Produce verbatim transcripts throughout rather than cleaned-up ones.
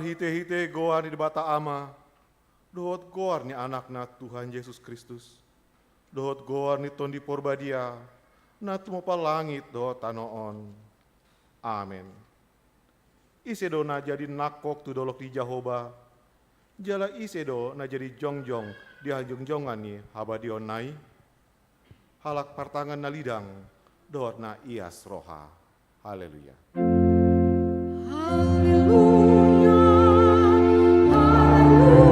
Marhitehite goar ni Debata Ama, dohot goar ni Anakna Tuhan Jesus Kristus, dohot goar ni Tondi Porbadia, na tumompa langit dohot tano on. Amen. Ise do na jadi nangkok tu dolok ni Jahowa, jala ise do na jadi jongjong di hajongjongan ni habadiaonna i? Halak partangan na lidang dohot na ias roha. Haleluya. Haleluya, haleluya, haleluya.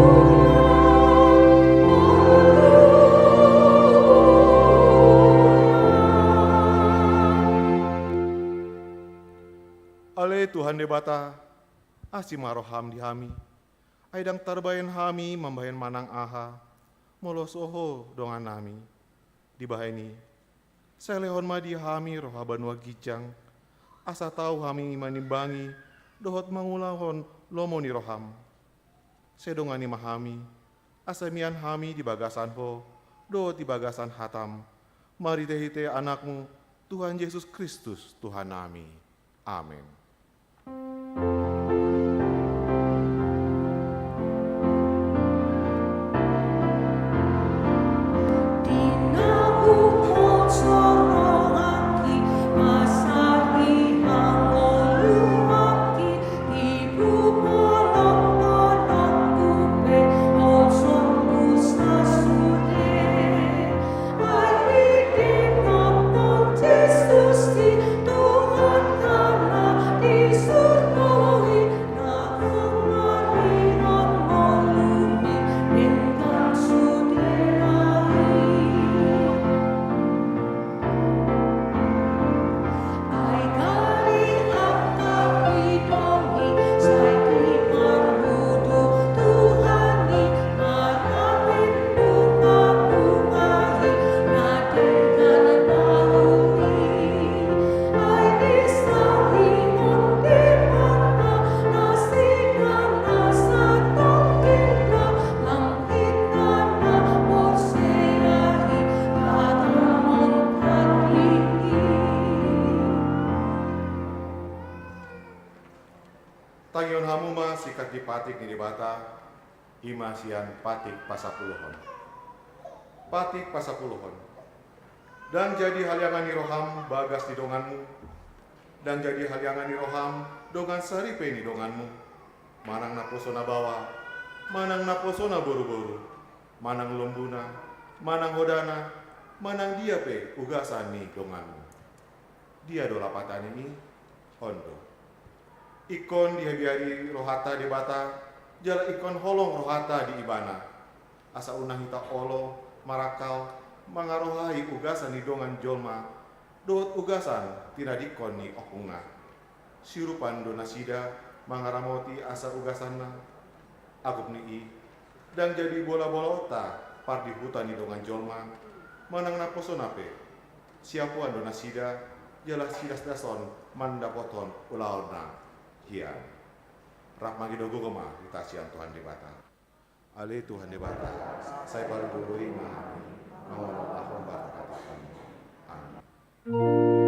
Ale Tuhan Debata, asi ma roham di hami. Ai ndang tarbahen hami mambahen manang aha, molo so Ho dongannami. Dibahen i, sai lehon ma di hami roha banua ginjang, asa tau hami manimbangi dohot mangulahon lomo ni roham. Sai dongani ma hami, asa mian hami di bagasan Ho dohot di bagasan hatam, marhitehite Anakmu, Tuhan Jesus Kristus, Tuhannami. Amen. Tangihon hamu ma singkat ni patik ni Debata, i ma sian patik pasapuluhon. Patik pasapuluhon. Ndang jadi haliangan ni roham bagas ni donganmu, ndang jadi haliangan ni roham dongan saripe ni donganmu, manang naposo na baoa, manang naposo na boruboru, manang lombuna, manang hodana, manang dia pe ugasan ni donganmu. Dia do lapatan i? On do. Ingkon dihabiari rohanta Debata, jala ingkon holong rohanta di Ibana, asa unang hita olo marangkal mangarohai ugasan ni dongan jolma dohot ugasan tinadingkon ni ompungna. Siurupan do nasida mangaramoti asa ugasanna. Angkup ni i, ndang jadi bolabolaonta pardihuta ni dongan jolma, manang naposona pe. Siapuan do nasida, jala sidasdason mandapothon ulaonna hian. Rap mangido gogo ma hita sian Tuhan Debata. Ale Tuhan Debata, sai pargogoi ma hami mangulahon parhataM. Amin.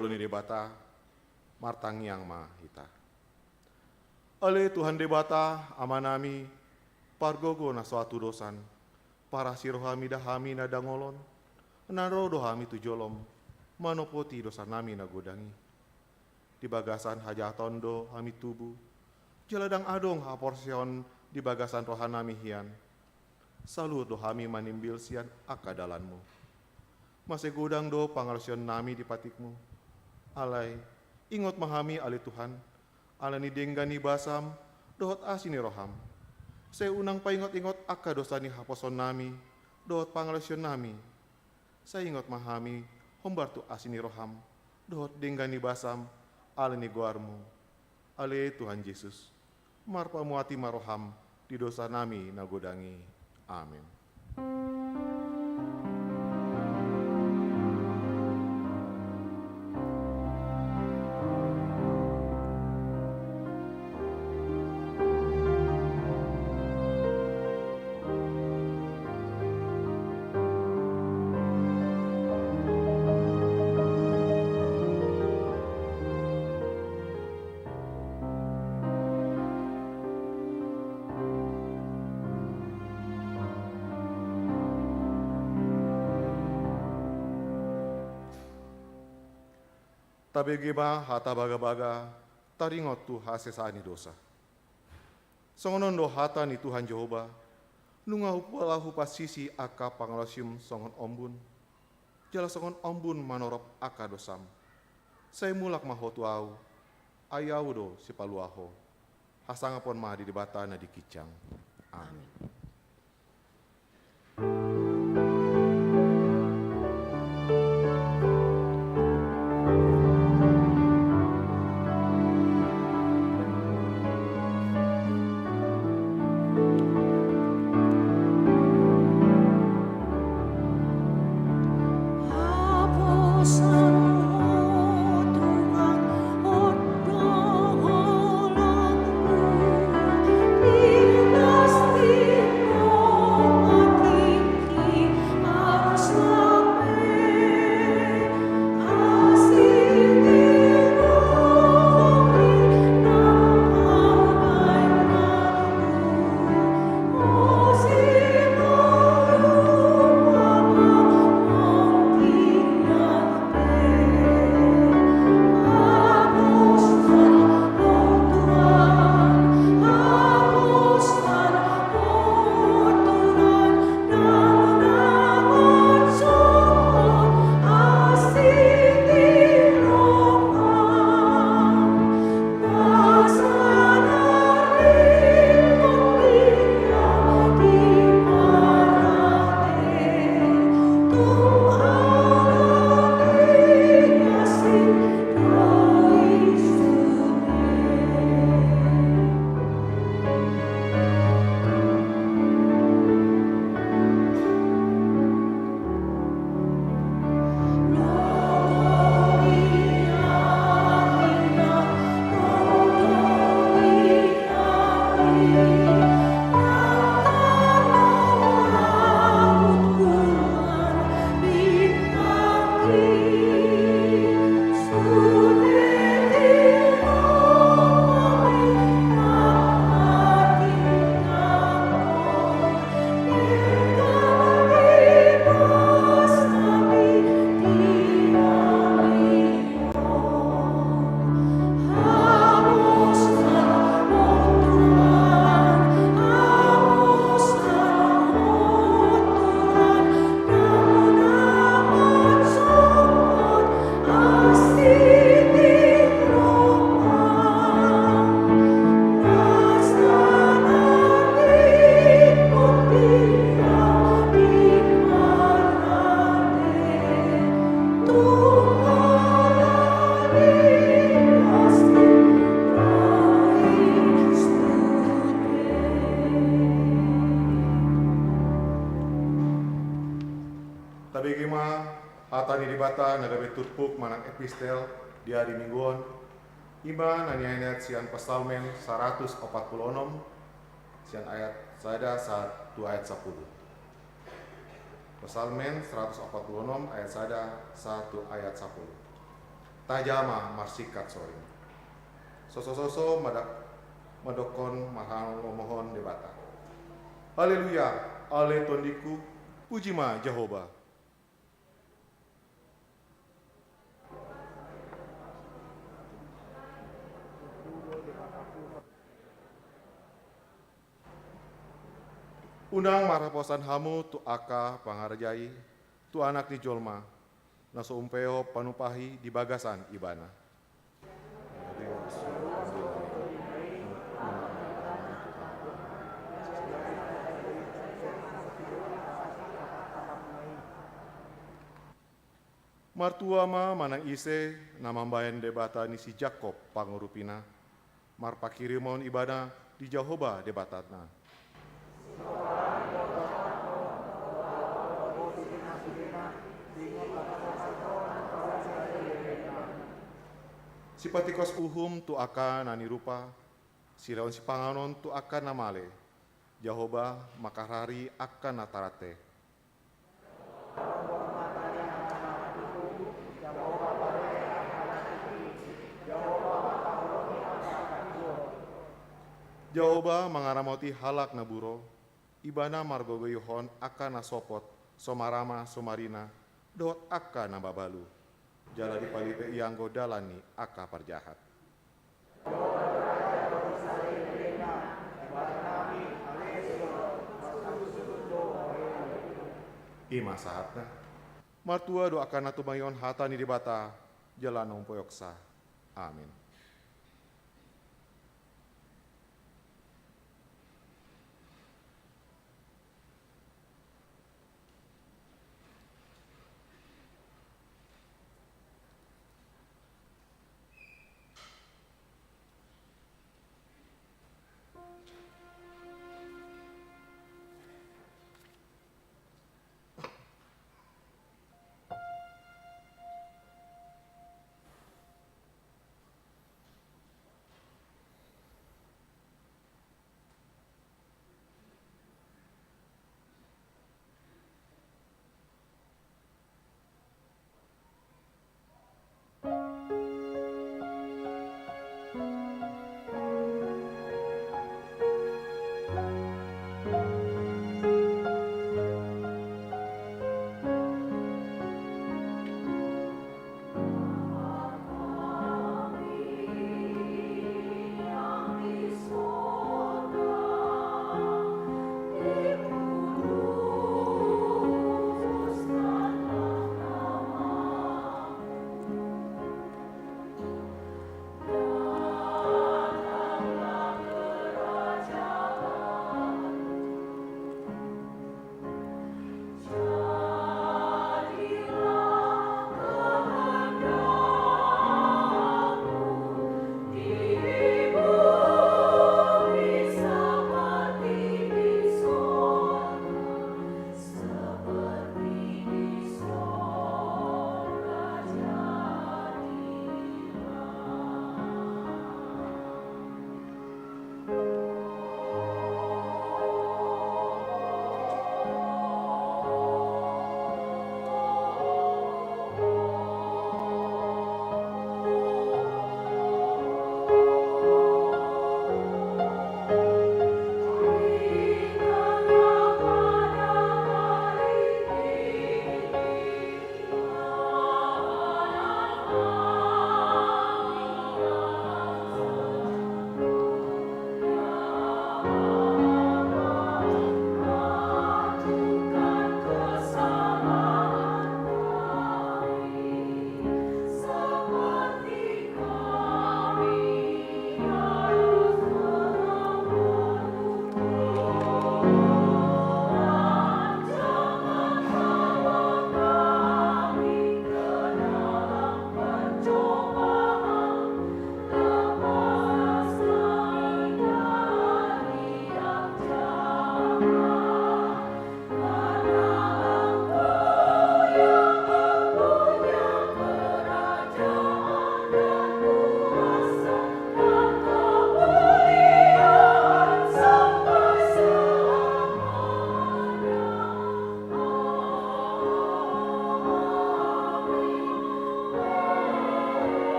Olo ni Debata, martangiang ma hita. Ale Tuhan Debata, Amanami, pargogo na so atudosan, parasi rohami da hami na dangol on, na ro do hami tu jolom, manopoti dosanami na godang i. Di bagasan hajahaton do hami tubu, jala ndang adong haporseaon di bagasan rohanami hian. Saluhut do hami manimbil sian angka dalanmu. Mase godang do pangalaosionnami di patikmu. Alai, ingot ma hami ale Tuhan, ala ni denggan ni basam, dohot asi ni roham. Sai unang paingot-ingot angka dosa ni haporseaonnami, dohot pangalaosionnami. Sai ingot ma hami, hombar tu asi ni roham, dohot denggan ni basam, ala ni goarmu. Ale Tuhan Jesus, marpamuati ma roham di dosanami na godang i. Amen. Tabege ma hata bagabaga taringot tu hasesaan ni dosa. Songon on do hata ni Tuhan Jahowa, nunga hupola hupansisi angka pangalaosim songon ombun, jala songon ombun manorop angka dosam. Sai mulak ma ho tu Ahu, ai Ahu do Sipaluah ho. Hasangapon ma di Debata na di ginjang. Amen. Tabege ma hata ni Debata na gabe turpuk manang epistel di ari Minggu on. I ma na niayaon sian Psalmen saratus opat pulu onom, sian ayat sada sahat tu ayat sampulu. Psalmen saratus opat pulu onom ayat sada sahat tu ayat sampulu. Taja ma marsingkat soring. Sosososo madak-, mandokkon marhamomohon Debata. Haleluya, ale tondingku, puji ma Jahowa. Unang marhaposan hamu tu angka pangarajai, tu Anak ni jolma, na so umpehop panumpahi di bagasan Ibana. Martua ma manang ise na mambahen Debata ni si Jakob pangurupina, marpanghirimon ibana di Jahowa Debatana. Sipatikos uhum tu angka na nirupa, silehon sipanganon tu angka na male, Jahowa mangharhari angka na tarante. Jahowa mangaramoti halak na buro, Ibana margogoihon angka na sopot, so marama, so marina, dohot angka na mabalu. Jala dipalipe ianggo dalan ni angka parjahat. I ma sahatna. Martua do angka na tumangihon hata ni Debata, jala na umpeopsa. Amin.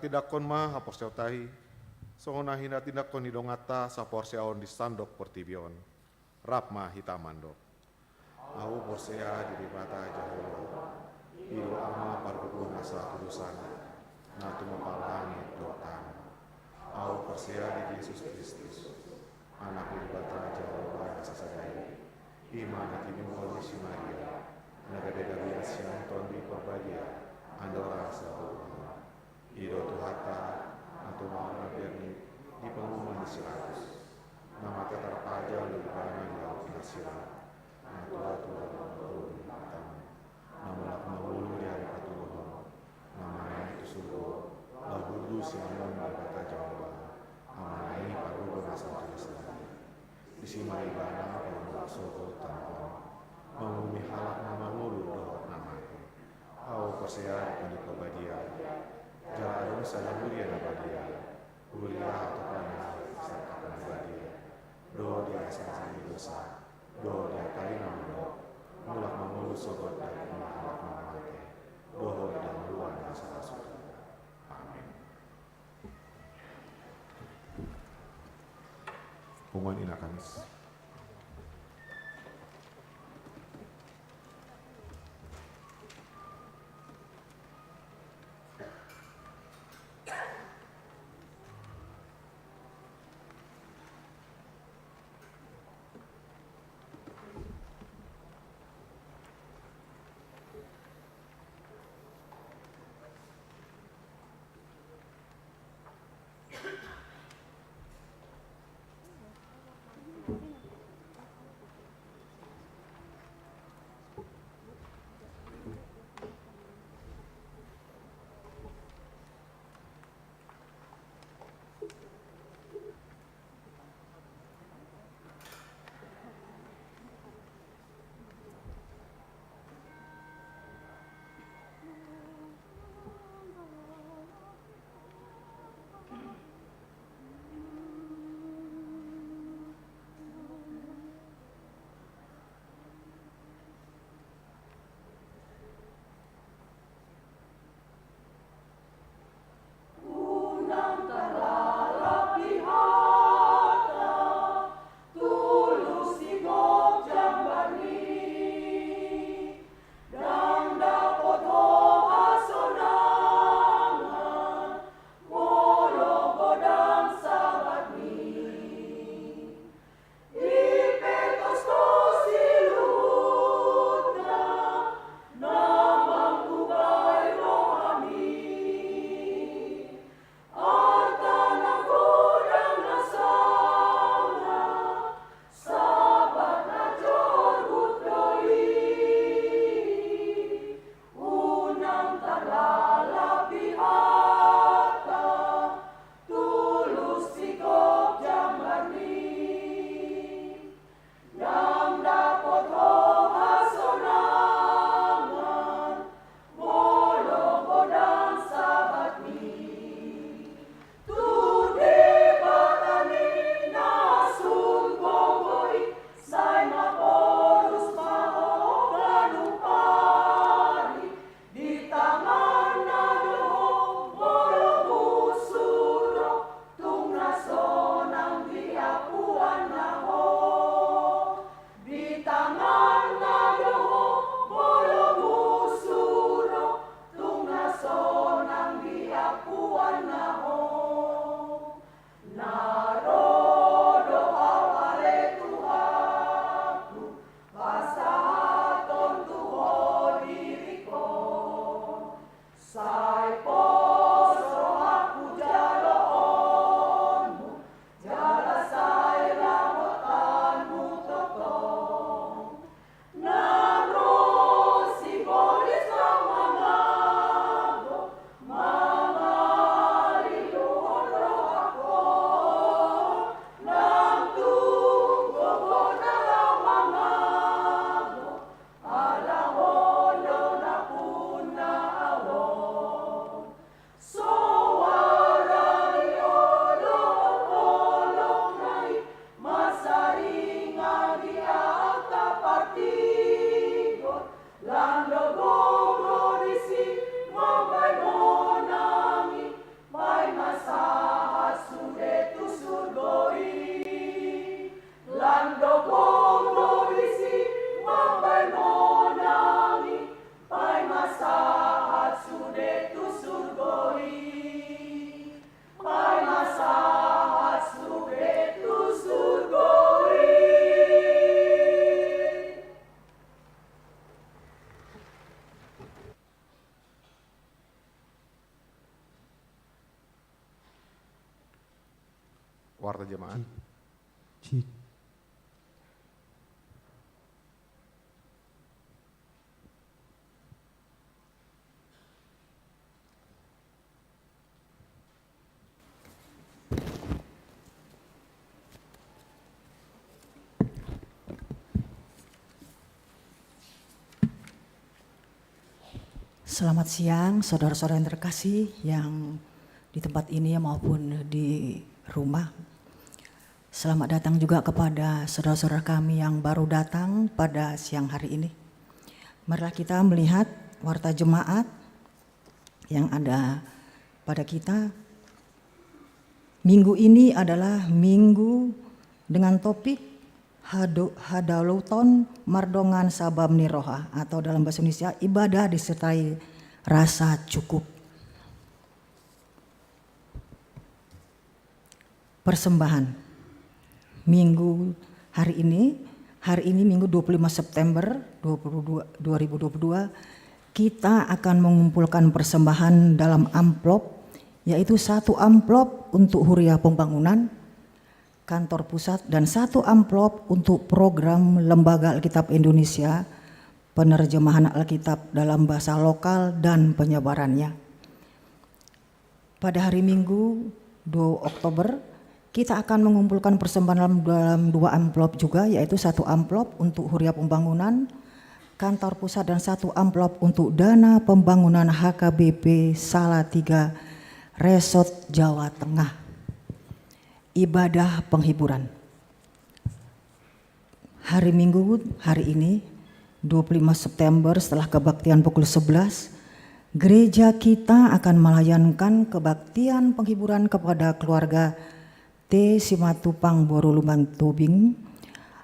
Tindanghon ma haporseaonta i, songon na hinatindangkon ni donganta saporseaon di sandok portibi on. Rap ma hita mandok. Ahu porsea di Debata Jahowa, i do Ama pargogo na sahatulusana, na tumompa langit dohot tano. Ahu porsea di Jesus Kristus, Anak ni Debata Jahowa na sasada i, i ma na tinumborngkon ni si Maria, na gabe gabean sian Tondi Parbadia, andorang saur matua. I do Tuhanta, na tumompa mabiar di panguhuman ni si Pilatus, na mate tarpajal do Ibana di ahu pinarsilang, na tua-tua do na mulak mangolu di ari patoluhon, na manaek tu surgo, laho burju sian ulaon ni Debata Jahowa, Amana i pargogo na sahatulusana i. Disi ma Ibana palumbang surgo dohot tano on, manguhumi halak na mangolu dohot na mate. Ahu porsea di Tondi Parbadia, jala adong sada huria na badia, huria hatopan ni halak sasat na badia, dohot di hasahatan ni dosa, dohot di angka na mandok, mulak mangolu sogot daging ni halak na mate, dohot di hangoluan na salpu. Amin. Punguan Ina Kamis. Warta jemaat. Cik. Cik. Selamat siang, saudara-saudara yang terkasih yang di tempat ini maupun di rumah. Selamat datang juga kepada saudara-saudara kami yang baru datang pada siang hari ini. Marilah kita melihat warta jemaat yang ada pada kita. Minggu ini adalah minggu dengan topik Hado-, Hadaulaton Mardongan Sabam ni Roha, atau dalam bahasa Indonesia, ibadah disertai rasa cukup. Persembahan. Minggu hari ini, hari ini Minggu dua puluh lima September dua puluh dua, dua ribu dua puluh dua, kita akan mengumpulkan persembahan dalam amplop, yaitu satu amplop untuk Huria Pembangunan, kantor pusat, dan satu amplop untuk program Lembaga Alkitab Indonesia, penerjemahan Alkitab dalam bahasa lokal dan penyebarannya. Pada hari Minggu, dua Oktober, kita akan mengumpulkan persembahan dalam, dalam dua amplop juga, yaitu satu amplop untuk Huria Pembangunan, kantor pusat, dan satu amplop untuk dana pembangunan H K B P Salatiga Resort Jawa Tengah. Ibadah penghiburan. Hari Minggu, hari ini, dua puluh lima September, setelah kebaktian pukul sebelas, gereja kita akan melayankan kebaktian penghiburan kepada keluarga T Simatupang boru Lumban Tobing,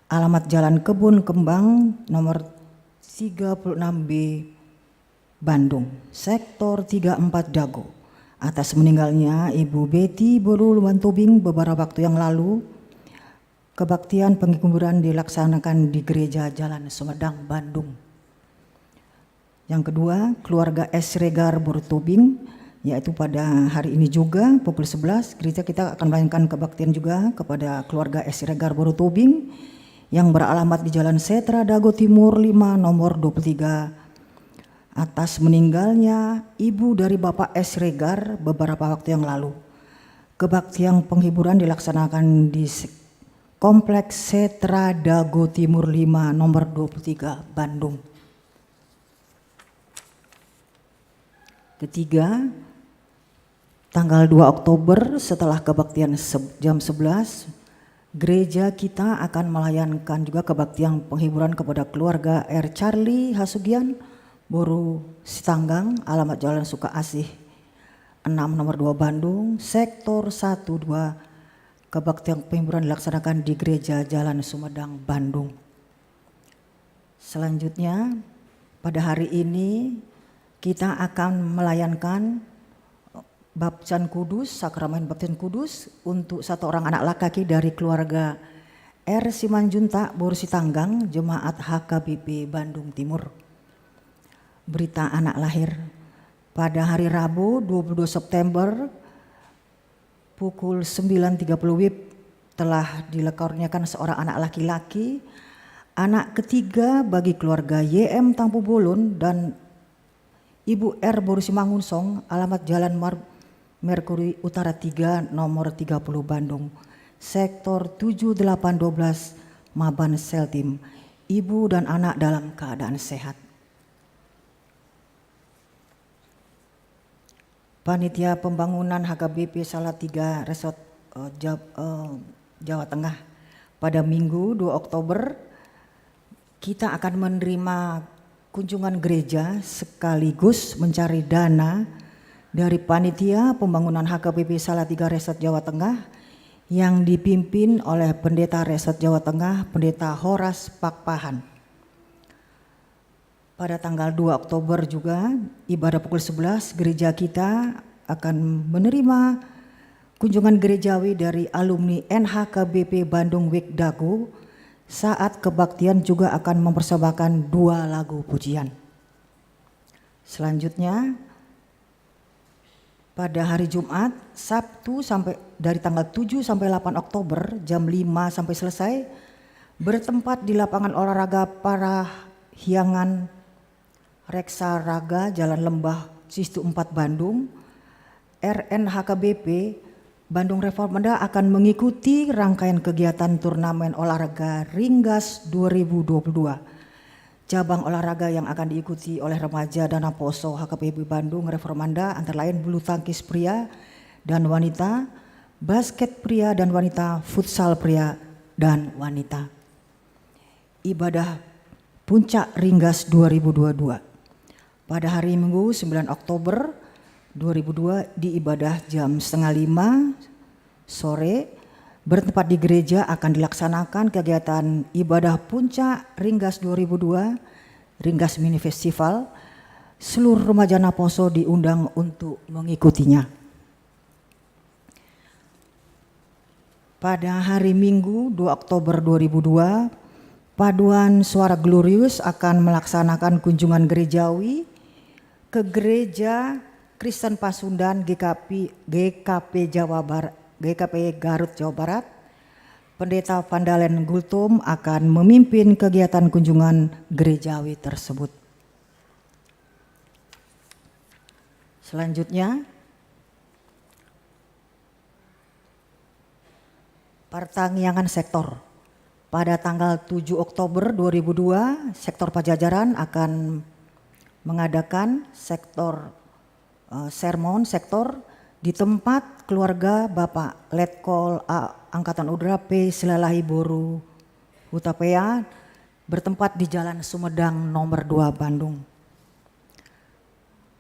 alamat Jalan Kebun Kembang, nomor tiga puluh enam B, Bandung, sektor tiga empat Dago. Atas meninggalnya Ibu Betty boru Lumban Tobing beberapa waktu yang lalu, kebaktian penghiburan dilaksanakan di Gereja Jalan Sumedang, Bandung. Yang kedua, keluarga S Regar boru Tobing, yaitu pada hari ini juga pukul sebelas, gereja kita akan melayangkan kebaktian juga kepada keluarga S Regar boru Tobing yang beralamat di Jalan Setra Dago Timur lima, nomor dua puluh tiga. Atas meninggalnya ibu dari Bapak S Regar beberapa waktu yang lalu, kebaktian penghiburan dilaksanakan di se-, Kompleks Setra Dago Timur lima, nomor dua puluh tiga, Bandung. Ketiga, tanggal dua Oktober, setelah kebaktian se-, jam sebelas, gereja kita akan melayankan juga kebaktian penghiburan kepada keluarga R Charlie Hasugian boru Sitanggang, alamat Jalan Sukaasih enam, nomor dua, Bandung, sektor satu dua. Kebaktian penghiburan dilaksanakan di Gereja Jalan Sumedang, Bandung. Selanjutnya, pada hari ini kita akan melayangkan baptisan kudus, sakramen baptisan kudus untuk satu orang anak laki-laki dari keluarga R Simanjuntak boru Sitanggang, jemaat H K B P Bandung Timur. Berita anak lahir. Pada hari Rabu, dua puluh dua September, pukul sembilan tiga puluh W I B, telah dikaruniakan seorang anak laki-laki, anak ketiga bagi keluarga Y M Tampubolon dan Ibu R boru Simangunsong, alamat Jalan Mar-, Merkuri Utara tiga, nomor tiga puluh, Bandung, sektor tujuh delapan dua belas, Maban Seltim. Ibu dan anak dalam keadaan sehat. Panitia Pembangunan H K B P Salatiga Resort, eh, Jaw-, eh, Jawa Tengah. Pada Minggu, dua Oktober, kita akan menerima kunjungan gereja sekaligus mencari dana dari Panitia Pembangunan H K B P Salatiga Resort Jawa Tengah yang dipimpin oleh Pendeta Resort Jawa Tengah, Pendeta Horas Pakpahan. Pada tanggal dua Oktober juga, ibadah pukul sebelas, gereja kita akan menerima kunjungan gerejawi dari alumni N H K B P Bandung Wik Dago. Saat kebaktian juga akan mempersembahkan dua lagu pujian. Selanjutnya, Pada hari Jumat, Sabtu sampai, dari tanggal tujuh sampai delapan Oktober, jam lima sampai selesai, bertempat di lapangan olahraga Parahyangan Reksa Raga Jalan Lembah Sistu empat Bandung, R N H K B P Bandung Reformanda akan mengikuti rangkaian kegiatan turnamen olahraga Ringgas dua ribu dua puluh dua. Cabang olahraga yang akan diikuti oleh remaja Dana Poso H K B P Bandung Reformanda antara lain bulu tangkis pria dan wanita, basket pria dan wanita, futsal pria dan wanita. Ibadah Puncak Ringgas dua ribu dua puluh dua. Pada hari Minggu, sembilan Oktober dua ribu dua, di ibadah jam setengah lima sore, bertempat di gereja, akan dilaksanakan kegiatan ibadah Puncak Ringgas dua ribu dua, Ringgas Mini Festival. Seluruh remaja Naposo diundang untuk mengikutinya. Pada hari Minggu, dua Oktober dua ribu dua, Paduan Suara Glorius akan melaksanakan kunjungan gerejawi ke Gereja Kristen Pasundan G K P, G K P Jawa Bar-, G K P Garut, Jawa Barat. Pendeta Vandalen Gultom akan memimpin kegiatan kunjungan gerejawi tersebut. Selanjutnya, pertangiangan sektor. Pada tanggal tujuh Oktober dua ribu dua, sektor Pajajaran akan mengadakan sektor, eh, sermon sektor di tempat keluarga Bapak Letkol A Angkatan Udara P Silalahi Boru Hutapea, bertempat di Jalan Sumedang nomor dua, Bandung.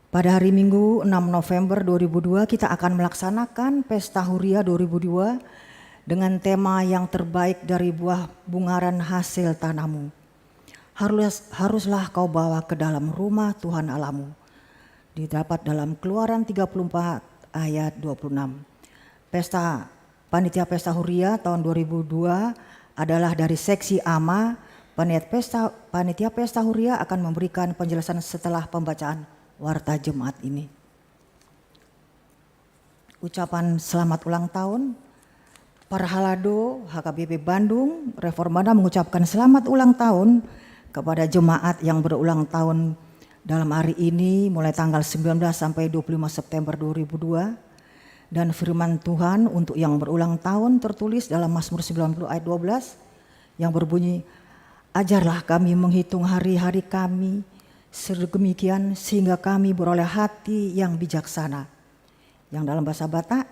Pada hari Minggu, enam November dua ribu dua, kita akan melaksanakan Pesta Huria dua ribu dua dengan tema yang terbaik dari buah bungaran hasil tanahmu. Harus-, haruslah kau bawa ke dalam rumah Tuhan Allahmu. Didapat dalam Keluaran tiga puluh empat ayat dua puluh enam. Pesta Panitia Pesta Huria tahun dua ribu dua adalah dari Seksi Ama. Panitia Pesta, Panitia Pesta Huria akan memberikan penjelasan setelah pembacaan Warta Jemaat ini. Ucapan selamat ulang tahun. Parhalado H K B P Bandung Reformanda mengucapkan selamat ulang tahun kepada jemaat yang berulang tahun dalam hari ini, mulai tanggal sembilan belas sampai dua puluh lima September dua ribu dua. Dan firman Tuhan untuk yang berulang tahun tertulis dalam Mazmur sembilan puluh ayat dua belas yang berbunyi, "Ajarlah kami menghitung hari-hari kami sedemikian sehingga kami beroleh hati yang bijaksana." Yang dalam bahasa Batak,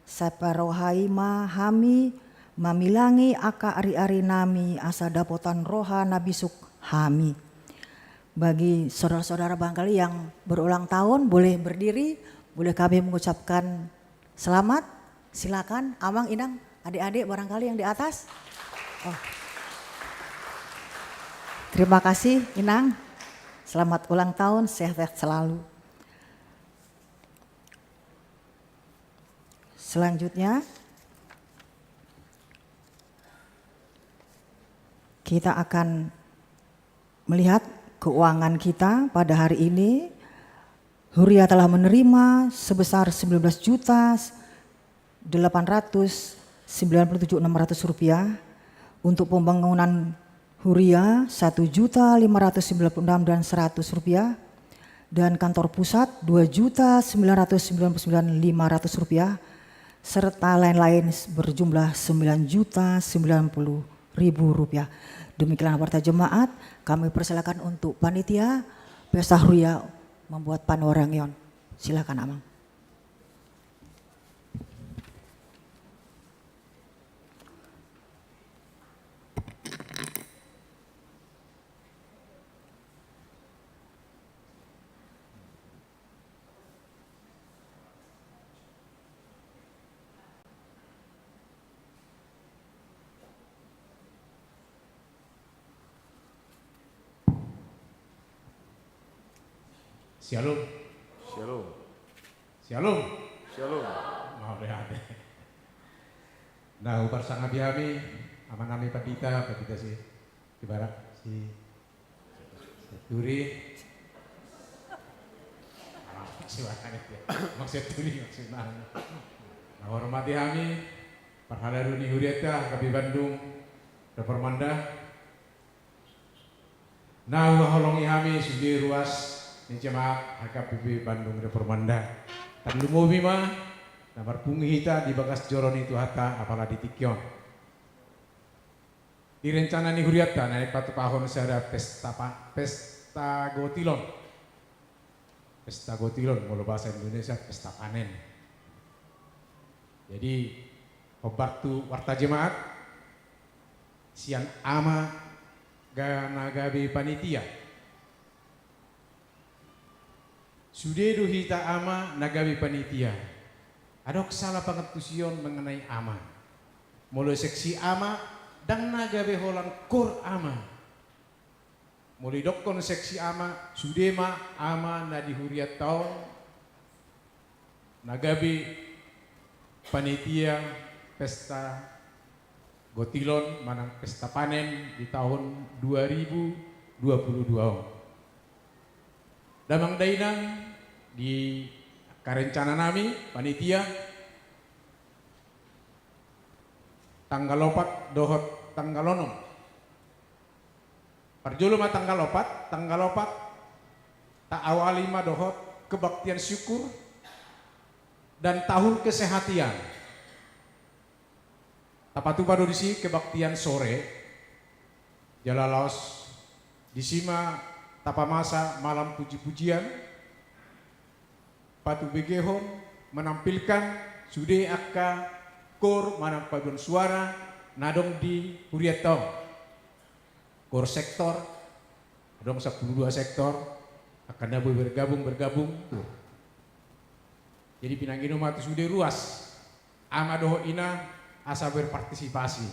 "Sai parohai ma hami mamilangi angka ari-ari nami asa dapotan roha na bisuk hami." Bagi saudara-saudara barangkali yang berulang tahun, boleh berdiri, boleh kami mengucapkan selamat. Silakan, Amang, Inang, adik-adik barangkali yang di atas. Oh. Terima kasih, Inang. Selamat ulang tahun, sehat-sehat selalu. Selanjutnya, kita akan melihat keuangan kita pada hari ini. Huria telah menerima sebesar sembilan belas juta delapan ratus sembilan puluh tujuh enam ratus rupiah. Untuk pembangunan Huria, satu juta lima ratus sembilan puluh enam dan seratus rupiah, dan kantor pusat, dua juta sembilan ratus sembilan puluh sembilan lima ratus rupiah, serta lain-lain berjumlah sembilan juta sembilan puluh ribu rupiah. Demikian warta jemaat, kami persilakan untuk panitia Pesta Huria membuat panoramion. Silakan, Amang. Syalom. Syalom. Syalom. Syalom. Mauliate. Nah, huparsangapi hami amanami pandita, pandita si, ibarat si, si Turi. Maksud tuli, maksud nang. Na hormati hami, parhalado ni hurianta, H K P Bandung Reformanda. Na huhaholongi hami sude ruas ni jemaat H K P P Bandung Reformanda. Tarlumobi ma, na marpungu hita di bagas joro ni Tuhanta, apala di tingki on. Di rencana ni hurianta, na naeng patupahon sada pesta pa-, pesta gotilon. Pesta gotilon, molo bahasa Indonesia, pesta panen. Jadi, hombar tu warta jemaat, sian ama ga-, na gabe panitia. Sude do hita ama na gabe panitia. Adong sala pangantusion mengenai ama. Molo seksi ama, ndang na gabe holan kor ama. Molo didokkon seksi ama, sude ma ama na di hurianta on, na gabe panitia pesta gotilon manang pesta panen di tahun dua ribu dua puluh dua on. Damang dainang, di angka rencana nami panitia, tanggal opat dohot tanggal onom. Parjolo ma tanggal opat, tanggal opat taawali ma dohot kebaktian syukur dan tahun kesehatan. Tapatupa do disi kebaktian sore, jala laos disi ma tapamasa malam puji-pujian, patubegehon, menampilkan sude angka kor manang paduan suara na adong di hurianta on. Kor sektor, adong sampulu dua sektor, angka na boi bergabung, bergabung, tuh. Jadi pinangido ma tu sude ruas, ama dohot ina, asa berpartisipasi.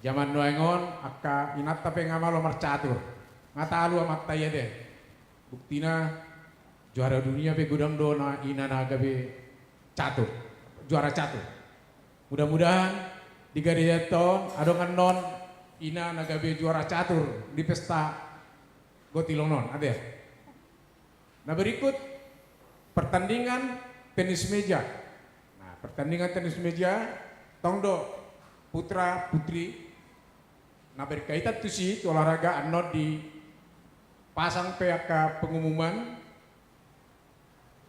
Jaman nuaeng on, angka inanta pe nga malo marcatur. Nga talu amanta i ate. Buktina, juara dunia pe godang do na ina na gabe catur, juara catur. Mudah-mudahan di garejanta on adong annon ina na gabe juara catur di pesta gotilon on, ate. Na berikut, pertandingan tenis meja. Nah, pertandingan tenis meja, tong do putra putri, na berkaitan tusi, tu olahraga, annon dipasang pe angka pengumuman,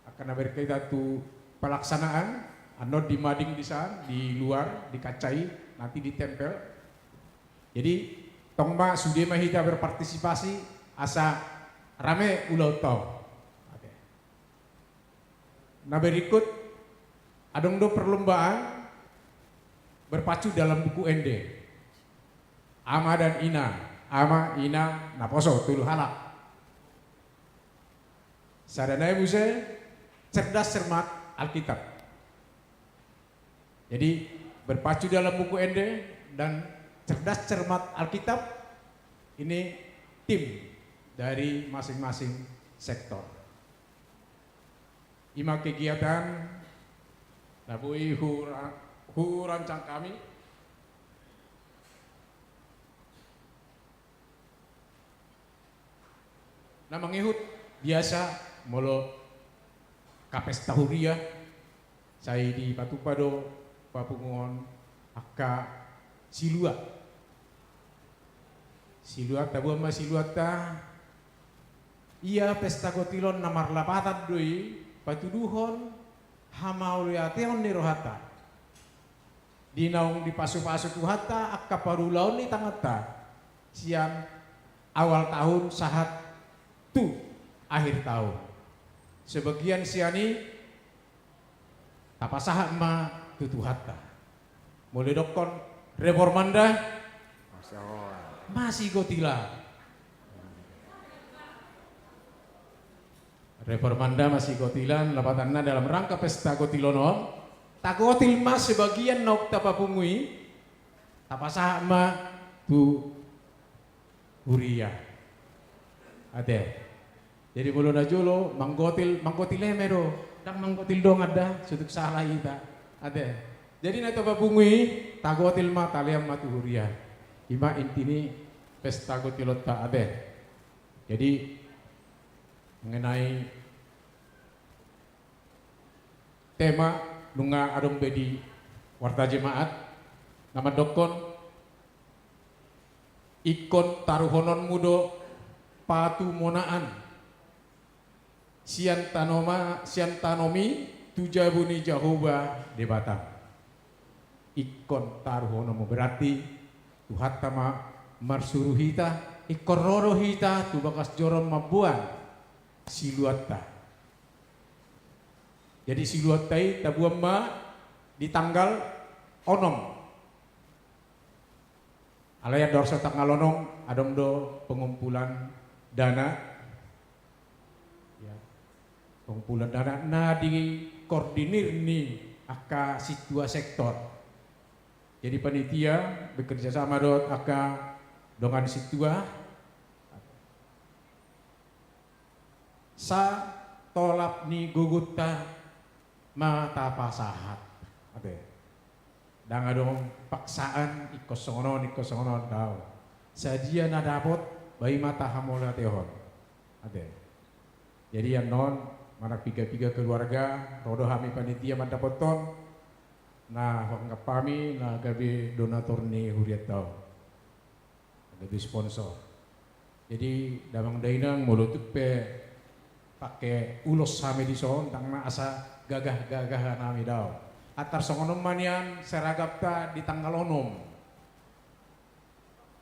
angka na berkaitan tu pelaksanaan, annon di mading di san, di luar, di kaca i, nanti ditempel. Jadi, tong ma sude ma hita berpartisipasi, asa rame ulaonta on. Oke. Na berikut, adong do perlombaan berpacu dalam buku ende. Ama dan ina, ama, ina, naposo, tolu halak. Sada nai muse, cerdas cermat Alkitab. Jadi, berpacu dalam buku ende dan cerdas cermat Alkitab, ini tim dari masing-masing sektor. Ima kegiatan na boi hura-, hurancang hami. Na mangihut biasa molo angka pesta huria, sai dipatupa do papunguon angka silua. Silua, taboan ma siluanta, ia pesta gotilon na marlapatan do i patuduhon hamauliateon ni rohanta. Di naung dipasupasu Tuhanta angka parulaon ni tanganta, sian awal tahun sahat tu akhir tahun. Sebagian sian i tapasahat ma tu Tuhanta. Molo didokkon Reformanda, Masya Allah. Masigotilan. Reformanda masigotilan, lapatanna dalam rangka pesta gotilon on, tagotil ma sebagian naung tapapungu i, tapasahat ma tu huria. Ate. Jadi molo na jolo, manggotil, manggotil eme do, ndang manggotil dongan da, so tung sala hita. Ate. Jadi na tapapungu i, tagotil ma, talean ma tu huria. Ima inti ni pesta gotilonta, ate. Jadi, mengenai tema nunga adong be di Warta Jemaat, na mandokkon, ingkon taruhononmu do patumonaan sian tanoma-, sian tanomi tu jabu ni Jahowa Debata. Ingkon taruhononmu, berarti Tuhanta ma marsuru hita, ingkon ro do hita tu bagas joro mamboan siluanta. Jadi siluanta i taboan ma di tanggal onom. Alai andorang so tanggal onom, adong do pengumpulan dana. Ya. Pengumpulan dana na dikoordinir ni angka sintua sektor. Jadi panitia bekerja sama dohot angka dongan sintua. Satolap ni gogonta ma tapasahat. Ate. Ndang adong paksaan, ingkon songon on, ingkon songon on, daong. Sadia na dapot, ba i ma tahamauliatehon. Ate. Jadi annon, manang piga-piga keluarga, ro do hami panitia mandapothon na huanggap hami na gabe donatur ni hurianta on. Gabe sponsor. Jadi damang dainang, molo tung pe pake ulos hami dison, ndang na asa gagah-gagahan hami, daong. Antar songon on ma nian seragamta di tanggal onom.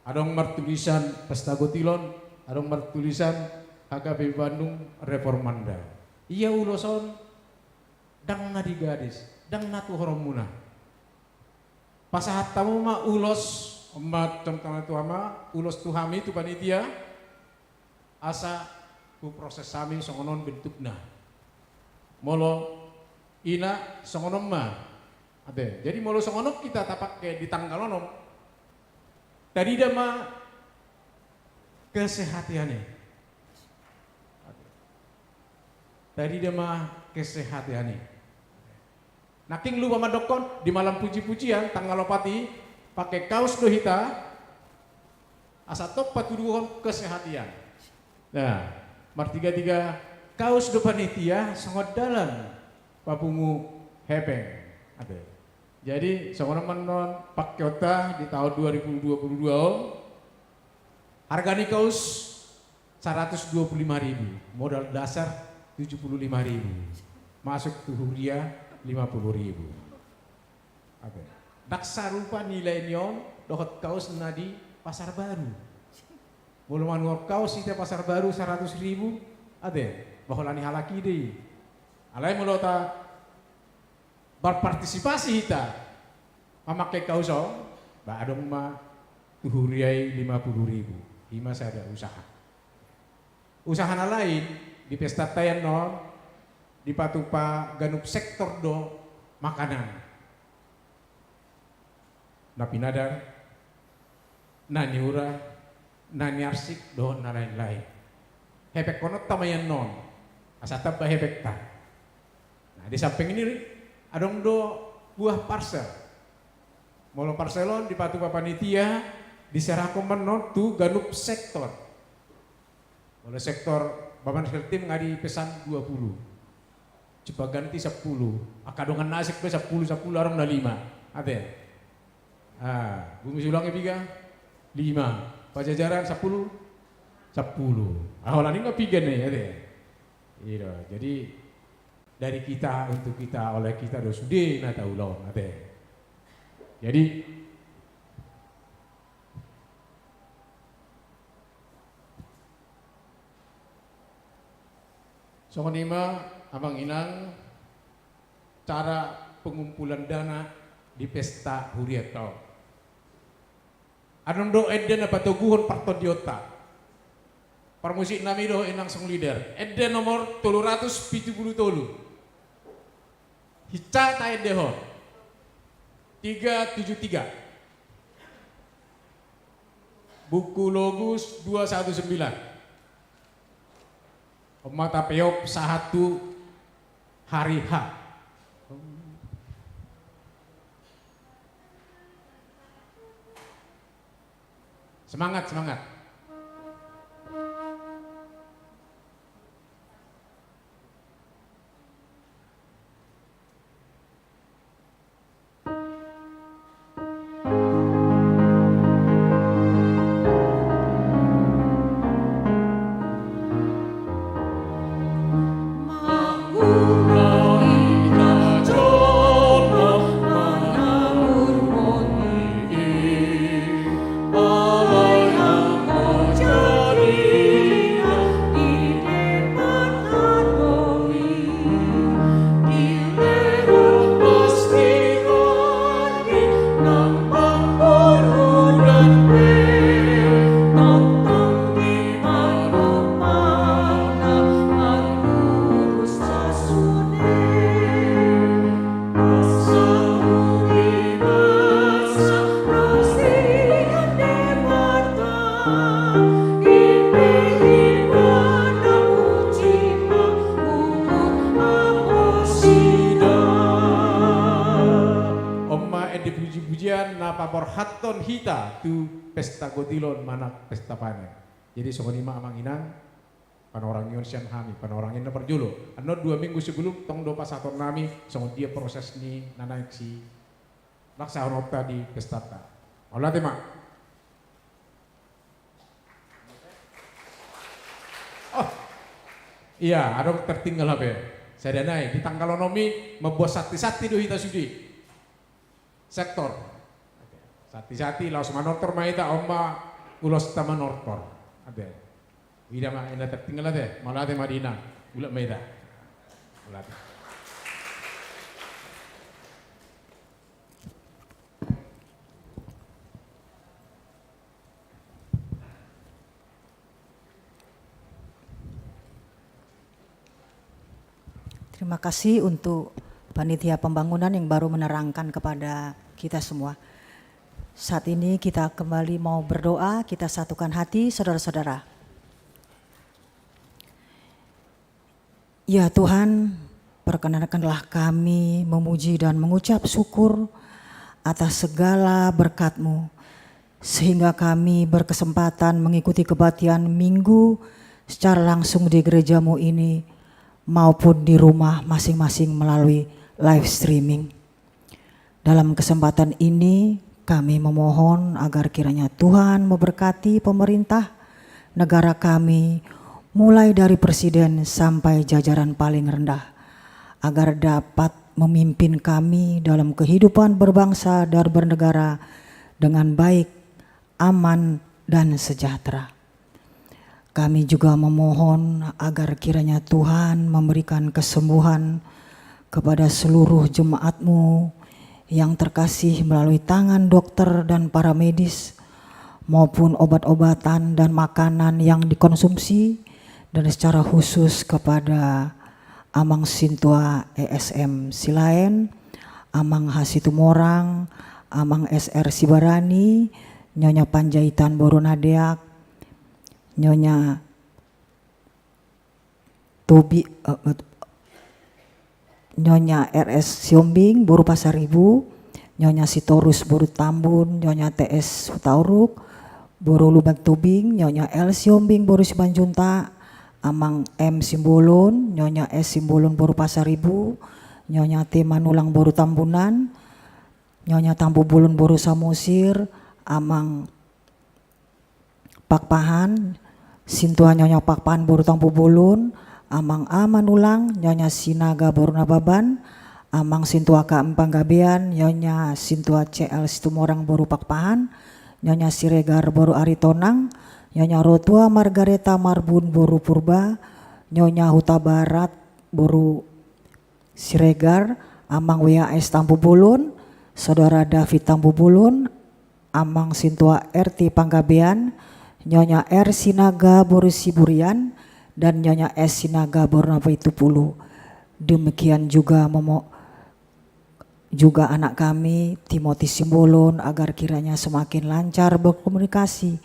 Adong martulisan Pesta Gotilon, adong martulisan H K B P Bandung Reformanda. Ia ulos on ndang na di gadis, ndang na tu horongmuna. Pasahat hamu ma ulos, ma, contohna tu hami, ulos tu hami, tu panitia, asa huproses hami songon on bentukna. Molo ina songon on ma. Ate, jadi molo songon on hita tapake di tanggal onom, tarida ma kesehatan i. Tarida ma kesehatan i. Nangkin lupa mandokkon, di malam puji-pujian tanggal opat i, pake kaos do hita, asa tong patuduhon kesehatan. Nah, martiga-tiga kaos do panitia, songon dalan papungu hepeng. Ate. Jadi songon on ma annon pakeonta di taon dua ribu dua puluh dua on. Harga ni kaos seratus dua puluh lima ribu, modal dasar tujuh puluh lima ribu, masuk tu huria lima puluh ribu. Ate. Ndang sarupa nilai ni on dohot kaos na di Pasar Baru. Molo manuhor kaos hita Pasar Baru seratus ribu, ate, ba holan ni halak i do i. Alai molo ta berpartisipasi hita mamake kaos on, ba adong ma tu huria i lima puluh ribu. I ma sada usaha. Usaha na lain di pestanta i annon, dipatupa ganup sektor do makanan. Na pinadar, na niura, na niarsik dohot na lain-lain. Hepengkononta ma i annon, asa tamba hepengta. Nah, di samping i adong do buah parsel. Molo parsel on dipatupa panitia, diserahkon ma annon tu ganup sektor. Molo sektor Bamban Health Team nga dipesan dua puluh. Cipaganti sampulu. Angka dongan na asing pe sampulu, sampulu, adong na lima. Ate. Ah, Bumi Sulang i piga? Lima. Pajajaran sampulu? Sampulu. Ah, holan i nga piga i, ate. I do. Jadi dari kita untuk kita, oleh kita do sude na taulahon, ate. Jadi songon i ma, amang inang, cara pengumpulan dana di pesta hurianta on. Adong do ende na patoguhon partondionta. Parmusik nami dohot inang song leader. Ende nomor tolu ratus pitu pulu tolu. Hinsa taendehon. Tiga tujuh tiga. Buku Logus dua satu sembilan. On ma tapeop sahat tu hari H. Semangat, semangat. Pasahathon hita tu pesta gotilon manang pesta panen. Jadi songon i ma amang inang, panorangion sian hami, panorangion na parjolo. Annon dua minggu sebelum tong do pasahaton nami songon dia proses ni na naeng silaksahononta di pestanta. Mauliate ma. Oh. Iya, adong tertinggal hape. Sada nai, di tanggal onom i mamboan santi-santi do hita sude. Sektor. Santi-santi, laos manortor ma hita, on ma ulosna manortor. Ate. Ida ma, ina tertinggal ate. Mauliate ma di inang. Ulat ma hita. Mauliate. Terima kasih untuk panitia pembangunan yang baru menerangkan kepada kita semua. Saat ini kita kembali mau berdoa, kita satukan hati, saudara-saudara. Ya Tuhan, perkenankanlah kami memuji dan mengucap syukur atas segala berkat-Mu, sehingga kami berkesempatan mengikuti kebaktian Minggu secara langsung di gereja-Mu ini maupun di rumah masing-masing melalui live streaming. Dalam kesempatan ini, kami memohon agar kiranya Tuhan memberkati pemerintah negara kami, mulai dari presiden sampai jajaran paling rendah, agar dapat memimpin kami dalam kehidupan berbangsa dan bernegara dengan baik, aman, dan sejahtera. Kami juga memohon agar kiranya Tuhan memberikan kesembuhan kepada seluruh jemaat-Mu yang terkasih melalui tangan dokter dan para medis, maupun obat-obatan dan makanan yang dikonsumsi, dan secara khusus kepada Amang Sintua E S M Silaen, Amang H. Situmorang, Amang S R Sibarani, Nyonya Panjaitan boru na deak, Nyonya Tobi-, eh, eh, Nyonya R S Siombing boru Pasaribu, Nyonya Sitorus boru Tambun, Nyonya T S Hutauruk boru Lumban Tobing, Nyonya L Siombing boru Simanjuntak, Amang M Simbolon, Nyonya S Simbolon boru Pasaribu, Nyonya T Manulang boru Tambunan, Nyonya Tampubolon boru Samosir, Amang Pakpahan, Sintua Nyonya Pakpahan boru Tampubolon, Amang A Manulang, Nyonya Sinaga boru Nababan, Amang Sintua K M Panggabean, Nyonya Sintua C L Situmorang boru Pakpahan, Nyonya Siregar boru Aritonang, Nyonya Rotua Margareta Marbun boru Purba, Nyonya Hutabarat boru Siregar, Amang W A S Tampubolon, Saudara David Tampubolon, Amang Sintua R T Panggabean, Nyonya R Sinaga boru Siburian, dan Nyonya S Sinaga boru Nabaitupulu. Demikian juga memo-, juga anak kami, Timothy Simbolon, agar kiranya semakin lancar berkomunikasi.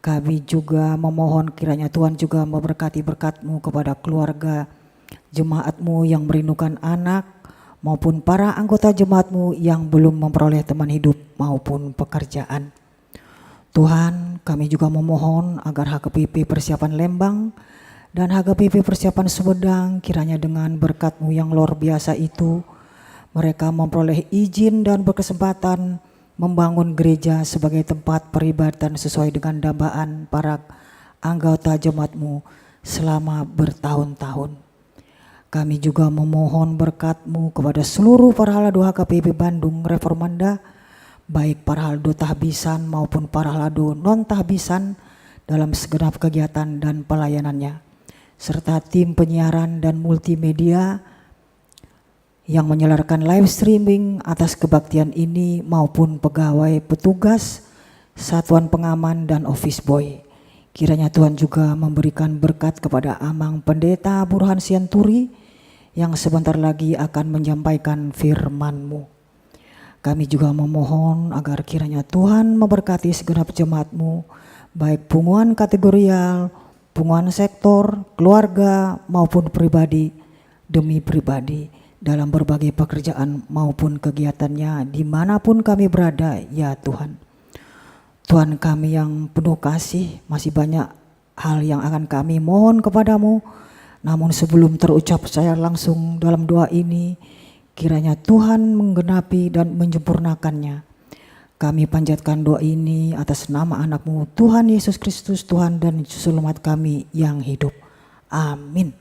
Kami juga memohon kiranya Tuhan juga memberkati berkat-Mu kepada keluarga jemaat-Mu yang merindukan anak, maupun para anggota jemaat-Mu yang belum memperoleh teman hidup maupun pekerjaan. Tuhan, kami juga memohon agar H K P P Persiapan Lembang dan H K P P Persiapan Sumedang, kiranya dengan berkat-Mu yang luar biasa itu, mereka memperoleh izin dan berkesempatan membangun gereja sebagai tempat peribadatan sesuai dengan dambaan para anggota jemaat-Mu selama bertahun-tahun. Kami juga memohon berkat-Mu kepada seluruh parhalado H K P P Bandung Reformanda, baik parhalado tahbisan maupun parhalado non tahbisan dalam segenap kegiatan dan pelayanannya, serta tim penyiaran dan multimedia yang menyelenggarakan live streaming atas kebaktian ini maupun pegawai petugas, satuan pengaman, dan office boy. Kiranya Tuhan juga memberikan berkat kepada Amang Pendeta Burhan Sianturi yang sebentar lagi akan menyampaikan firman-Mu. Kami juga memohon agar kiranya Tuhan memberkati segenap jemaat-Mu, baik punguan kategorial, punguan sektor, keluarga, maupun pribadi demi pribadi. dalam berbagai pekerjaan maupun kegiatannya di mana pun kami berada, ya Tuhan. Tuhan kami yang penuh kasih, masih banyak hal yang akan kami mohon kepada-Mu. Namun sebelum terucap secara langsung dalam doa ini, kiranya Tuhan menggenapi dan menyempurnakannya. Kami panjatkan doa ini atas nama Anak-Mu, Tuhan Yesus Kristus, Tuhan dan Juru Selamat kami yang hidup. Amin.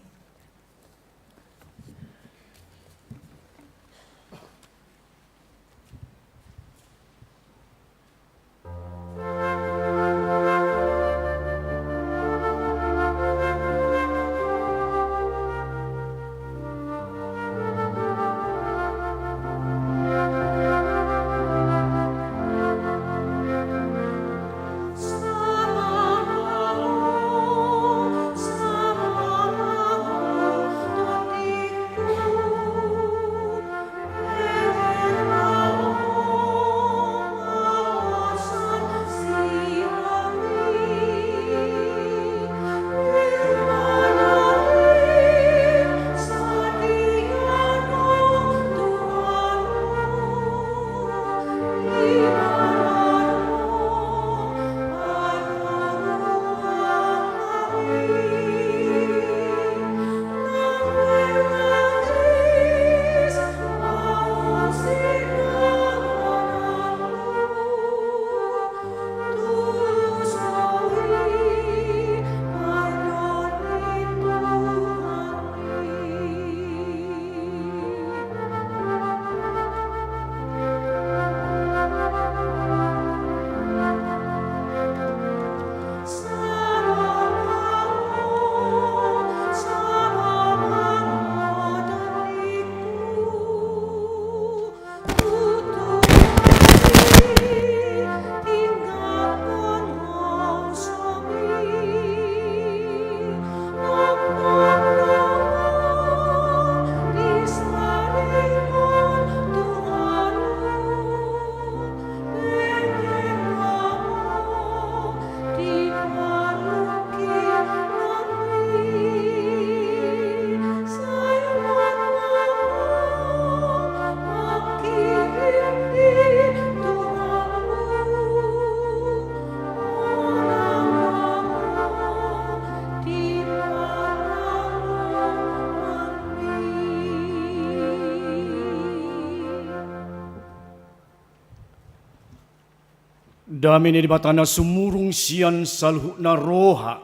Dame ni Debata na sumurung sian saluhutna roha,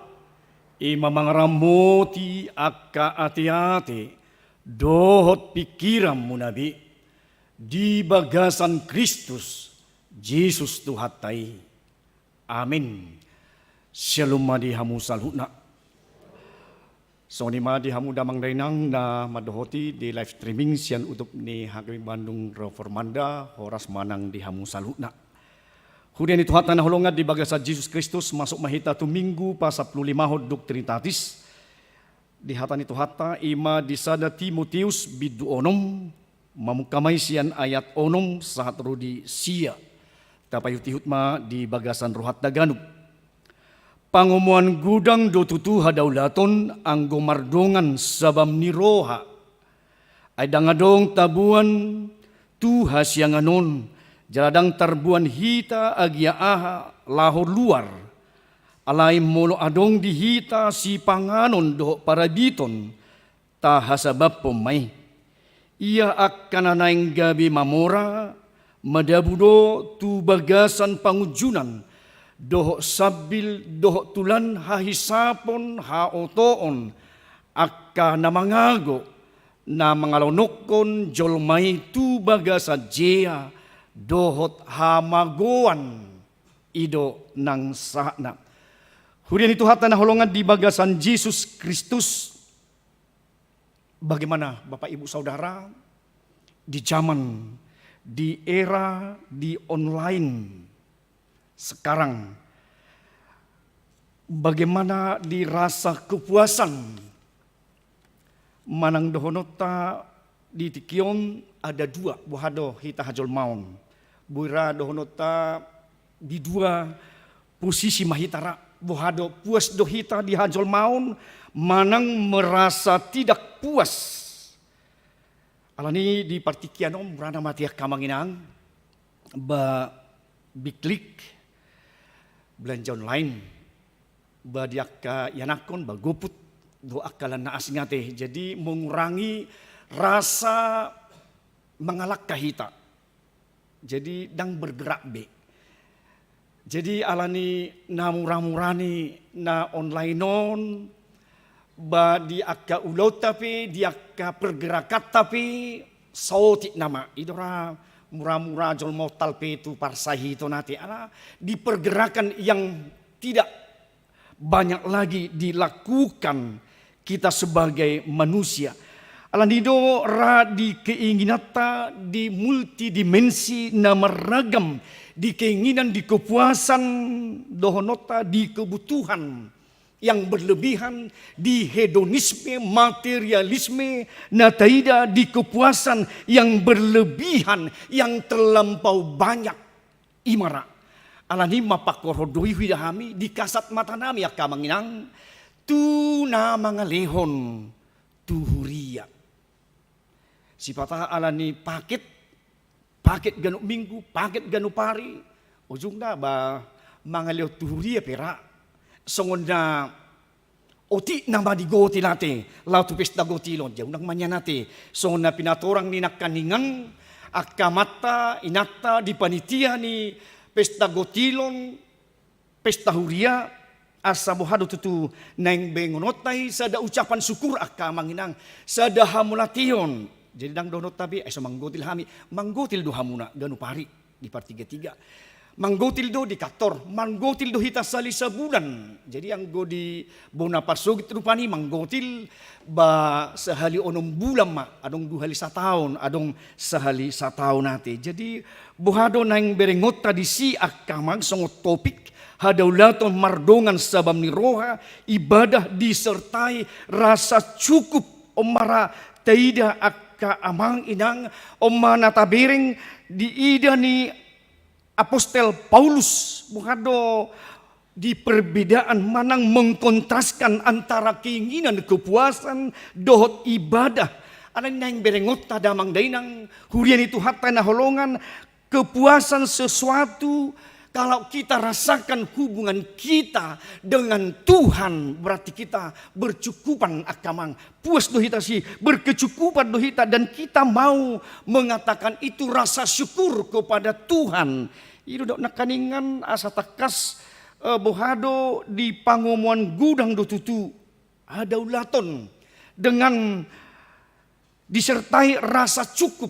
i ma mangaramoti angka ateate dohot pingkiranmuna be di bagasan Kristus Jesus Tuhanta i. Amin. Syalom ma di hamu saluhutna. Songon i ma di hamu damang dainang na mandohoti di live streaming sian utup ni H K B I Bandung Reformanda, horas manang di hamu saluhutna. Huria ni Tuhanta na hinaholongan di bagasan Jesus Kristus, masuk ma hita tu Minggu pasampululimahon dung Trinitatis. Di hata ni Tuhanta i ma di sada Timoteus bindu onom, mamungka ma i sian ayat onom sahat ro di sia. Tapaihutihut ma di bagasan rohanta ganup. Pangomoan godang do tutu hadaulaton anggo mardongan sabam ni roha. Ai ndang adong taboan tu hasiangan on, jala ndang tarboan hita agia aha laho luar. Alai molo adong di hita sipanganon dohot parabiton, tahasabamhon ma i. Ia angka na naeng gabe mamora, madabu do tu bagasan pangunjunan, dohot sambil, dohot tulan hahisapon, haotoon, angka na mangago, na mangalonokkon jolma i tu bagasan jea, dohot hamagoan. I do nang sahatna. Huria ni Tuhanta na hinaholongan di bagasan Jesus Kristus. Bagaimana Bapak Ibu Saudara, di zaman, di era, di online sekarang, bagaimana di rasa kepuasan manang dohononta di tingki on ada dua, boha do hita hajolmaon. Boi ra dohononta di dua posisi ma hita ra, boha do puas do hita di hajolmaon, manang merasa tidak puas. Alani di partingkian on murana ma di angka amang inang, ba biklik, belanja online, ba di angka ianakhon, ba GoFood, dohot angka lan na asing ate. Jadi mengurangi rasa mangalangka hita. Jadi ndang bergerak be. Jadi alani na mura-murani na online on, ba di angka ulaonta pe, di angka pergerakanta pe, saotik nama. I do ra mura-mura jolma ontal pe tu parsahiton ate, ala di pergerakan yang tidak banyak lagi dilakukan kita sebagai manusia. Alani do ra di keinginanta di multidimensi na marragam, di keinginan, di kepuasan, dohononta di kebutuhan yang berlebihan, di hedonisme, materialisme, na taida di kepuasan yang berlebihan, yang terlampau banyak. I ma ra. Alani i ma pangkorhon do i huida hami, di kasat matanami angka amang inang, tu na mangalehon tu huria. Sipata alani paket, paket ganup minggu, paket ganup ari, ujungna ba mangalehon tu huria pe ra. Songon na otik nama di gotil ate, laho tu pesta gotil on, ja unang ma nian ate. Songon na pinatorang ni nangkaningan angka amanta, inanta di panitia ni pesta gotil on, pesta huria, asa boha do tutu naeng berengononta i sada ucapan syukur angka amang inang, sada hamauliateon. Jadi ndang dohononta be, ai so manggotil hami, manggotil do hamuna ganup ari di partiga-tiga. Manggotil do di kantor, manggotil do hita sahali sabulan. Jadi anggo di bona parsogit rupani manggotil ba sahali onom bulan ma, adong dua hali sataon, adong sahali sataon ate. Jadi boha do naeng berengonta disi angka amang songon topik hadaulaton mardongan sabam ni roha, ibadah disertai rasa cukup. On ma ra taida angka amang inang, on ma na tabereng diida ni Apostel Paulus, boha do di perbedaan manang mengkontraskan antara keinginan kepuasan dohot ibadah. Alani naeng berengonta damang dainang, huria ni Tuhanta na hinaholongan, kepuasan sesuatu, kalau kita rasakan hubungan kita dengan Tuhan, berarti kita bercukupan angka amang. Puas do hita si, berkecukupan do hita, dan kita mau mengatakan itu rasa syukur kepada Tuhan. I do dok nangkaningan asa tangkas, eh, boha do di pangomoan godang do tutu hadaulaton dengan disertai rasa cukup.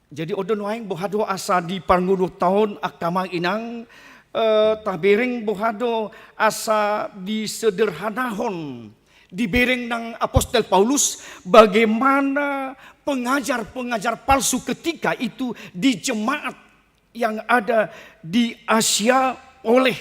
Jadi on do nuaeng boha do asa di parngoluonta on angka amang inang, eh, tabereng boha do asa disederhanahon, dibereng nang Apostel Paulus bagaimana pengajar-pengajar palsu ketika itu di jemaat yang ada di Asia oleh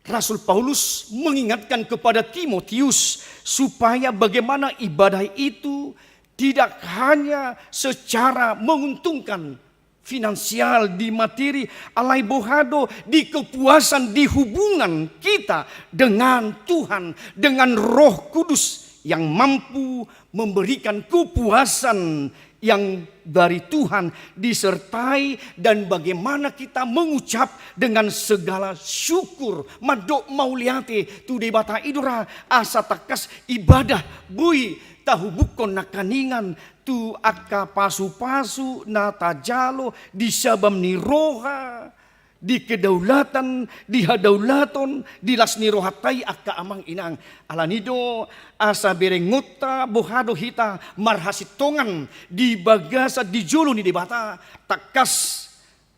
Rasul Paulus mengingatkan kepada Timotius supaya bagaimana ibadah itu tidak hanya secara menguntungkan finansial di materi, alai boha do di kepuasan di hubungan kita dengan Tuhan, dengan Roh Kudus yang mampu memberikan kepuasan yang dari Tuhan disertai dan bagaimana kita mengucap dengan segala syukur, mandok mauliate tu Debata. I do ra asa tangkas ibadah boi tahubungkon nangkaningan tu angka pasu-pasu na tajalo di sabam ni roha, di kedaulatan, di hadaulaton, di las ni rohanta i angka amang inang. Alani do asa berengonta boha do hita marhasintongan di bagasan di jolo ni Debata, tangkas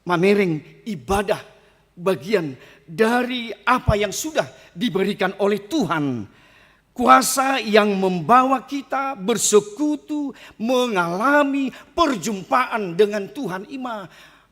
mamereng ibadah bagian dari apa yang sudah diberikan oleh Tuhan. Kuasa yang membawa kita bersekutu, mengalami perjumpaan dengan Tuhan, i ma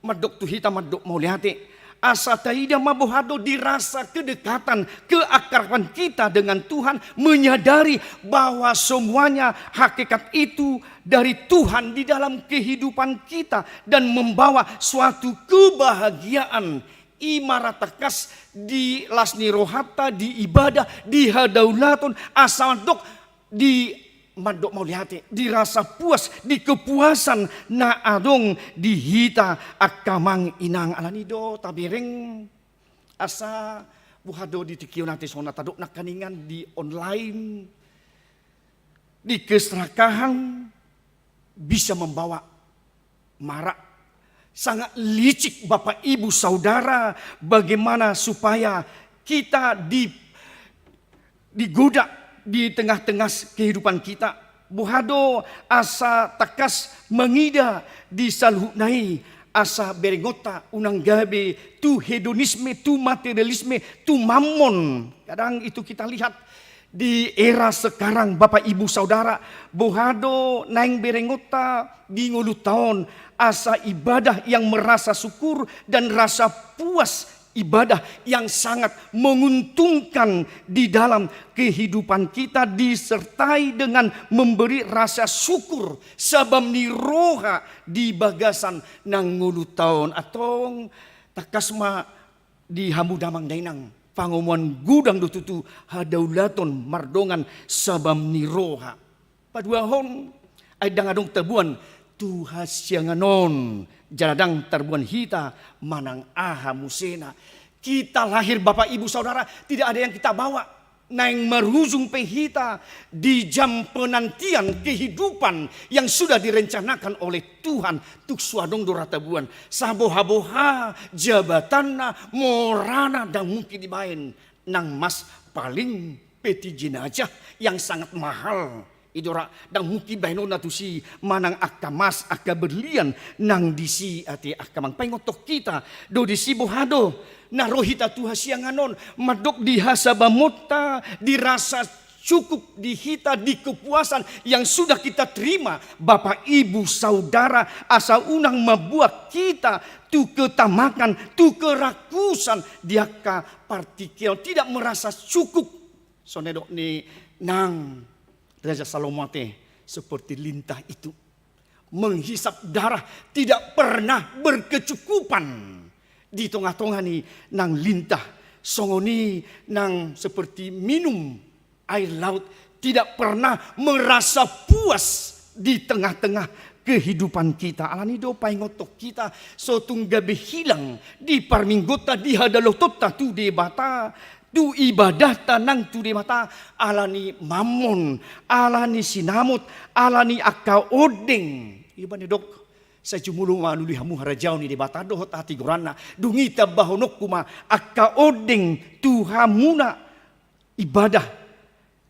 mandok tu hita mandok mauliate. Asa taida ma boha do di rasa kedekatan, keakraban kita dengan Tuhan, menyadari bahwa semuanya hakikat itu dari Tuhan di dalam kehidupan kita dan membawa suatu kebahagiaan. I ma ra tangkas di las ni rohanta, di ibadah, di hadaulaton, asa mandok di mandok mauliate, di rasa puas, di kepuasan na adong di hita angka amang inang. Alani do tabereng asa boha do di tingki on ate songon na tadok nangkaningan di online, di keserakahan bisa membawa marah. Sangat licik Bapak Ibu Saudara, bagaimana supaya kita di, digoda di tengah-tengah kehidupan kita. Boha do asa tangkas mangida di saluhutna i asa berengonta unang gabe tu hedonisme, tu materialisme, tu mammon. Kadang itu kita lihat di era sekarang, Bapak Ibu Saudara, boha do naeng berengonta di ngolunta on asa ibadah yang merasa syukur dan rasa puas, ibadah yang sangat menguntungkan di dalam kehidupan kita, disertai dengan memberi rasa syukur sabam ni roha di bagasan na ngolunta on. Antong tangkas ma di hamu damang dainang, pangomoan godang do tutu hadaulaton mardongan sabam ni roha. Paduahon, ai ndang adong taboan tu hasiangan on, jala ndang tarboan hita manang aha musena. Kita lahir, Bapak Ibu Saudara, tidak ada yang kita bawa. Naeng marujung pe hita di jam penantian kehidupan yang sudah direncanakan oleh Tuhan, tung so adong do ra taboan. Saboha-boha jabatanna, morana, ndang mungkin dibaen nang mas, paling peti jenazah yang sangat mahal. I do ra, ndang mungkin baenonna tusi manang angka mas, angka berlian nang disi ate angka amang. Paingothon hita do disi, boha do na ro hita tu hasiangan on, mandok di hasabamonta, di rasa cukup di hita, di kepuasan yang sudah kita terima, Bapak Ibu Saudara, asa unang mamboan hita tu ketamakan, tu kerakusan di angka partingkian, tidak merasa cukup. Songon na nidok ni nang Raja Salomo ate, seperti lintah itu menghisap darah, tidak pernah berkecukupan. Di tonga-tonga ni nang lintah, songon i nang seperti minum air laut, tidak pernah merasa puas di tengah-tengah kehidupan kita. Alani do paingothon hita, so tung gabe hilang di parmingguonta, di hadalatonta tu Debata, tu ibadahta nang tu Debata, alani mammon, alani sinamot, alani angka ondeng. Iba na nidok, sai jumolo ma lului hamu harajaon ni Debata dohot hatigoranna, dung i tambahononku ma angka ondeng tu hamuna ibadah.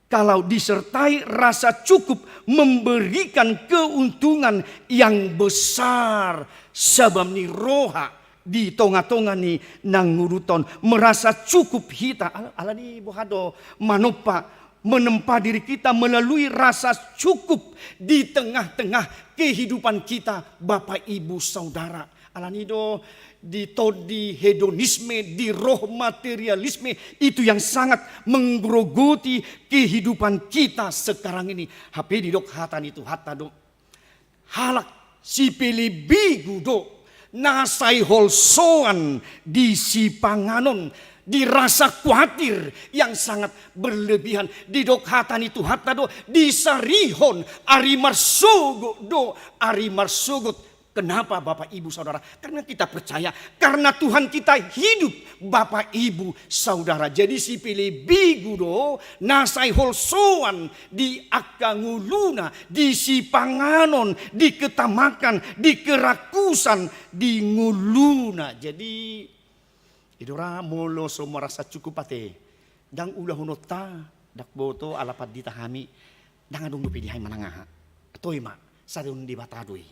Kalau disertai rasa cukup, memberikan keuntungan yang besar, sabam ni roha di tonga-tonga ni na ngolunta on, merasa cukup hita. Al-, alani boha do manompa, menempa diri kita melalui rasa cukup di tengah-tengah kehidupan kita, Bapak Ibu Saudara. Alani do di tondi hedonisme, di roh materialisme, itu yang sangat menggerogoti kehidupan kita sekarang ini. Hape didok hata ni Tuhanta do, halak sipelebegu do na sai holsoan di sipanganon, di rasa kuatir yang sangat berlebihan. Didok hata ni Tuhanta do, disarihon ari marsogot do ari marsogot. Kenapa, Bapak Ibu Saudara? Karena kita percaya, karena Tuhan kita hidup, Bapak Ibu Saudara. Jadi sipelebegu do na sai holsoan di angka ngoluna, di sipanganon, di ketamakan, di kerakusan di ngoluna. Jadi i do ra, molo so merasa cukup ate, ndang ulahononta, ndang boto ala pandita hami, ndang adong dope di hami manang aha. Toe ma, saroha ni Debata do i.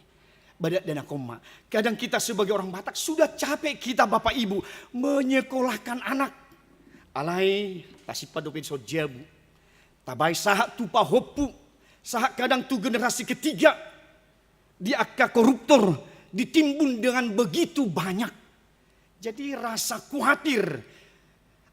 Ba dakdanak on ma. Kadang kita sebagai orang Batak sudah capek kita, Bapak Ibu, menyekolahkan anak. Alai tasimpan dope dison jabu, tabaen sahat tu pahompu, sahat kadang tu generasi ketiga. Di angka koruptor ditimbun dengan begitu banyak. Jadi rasa kuatir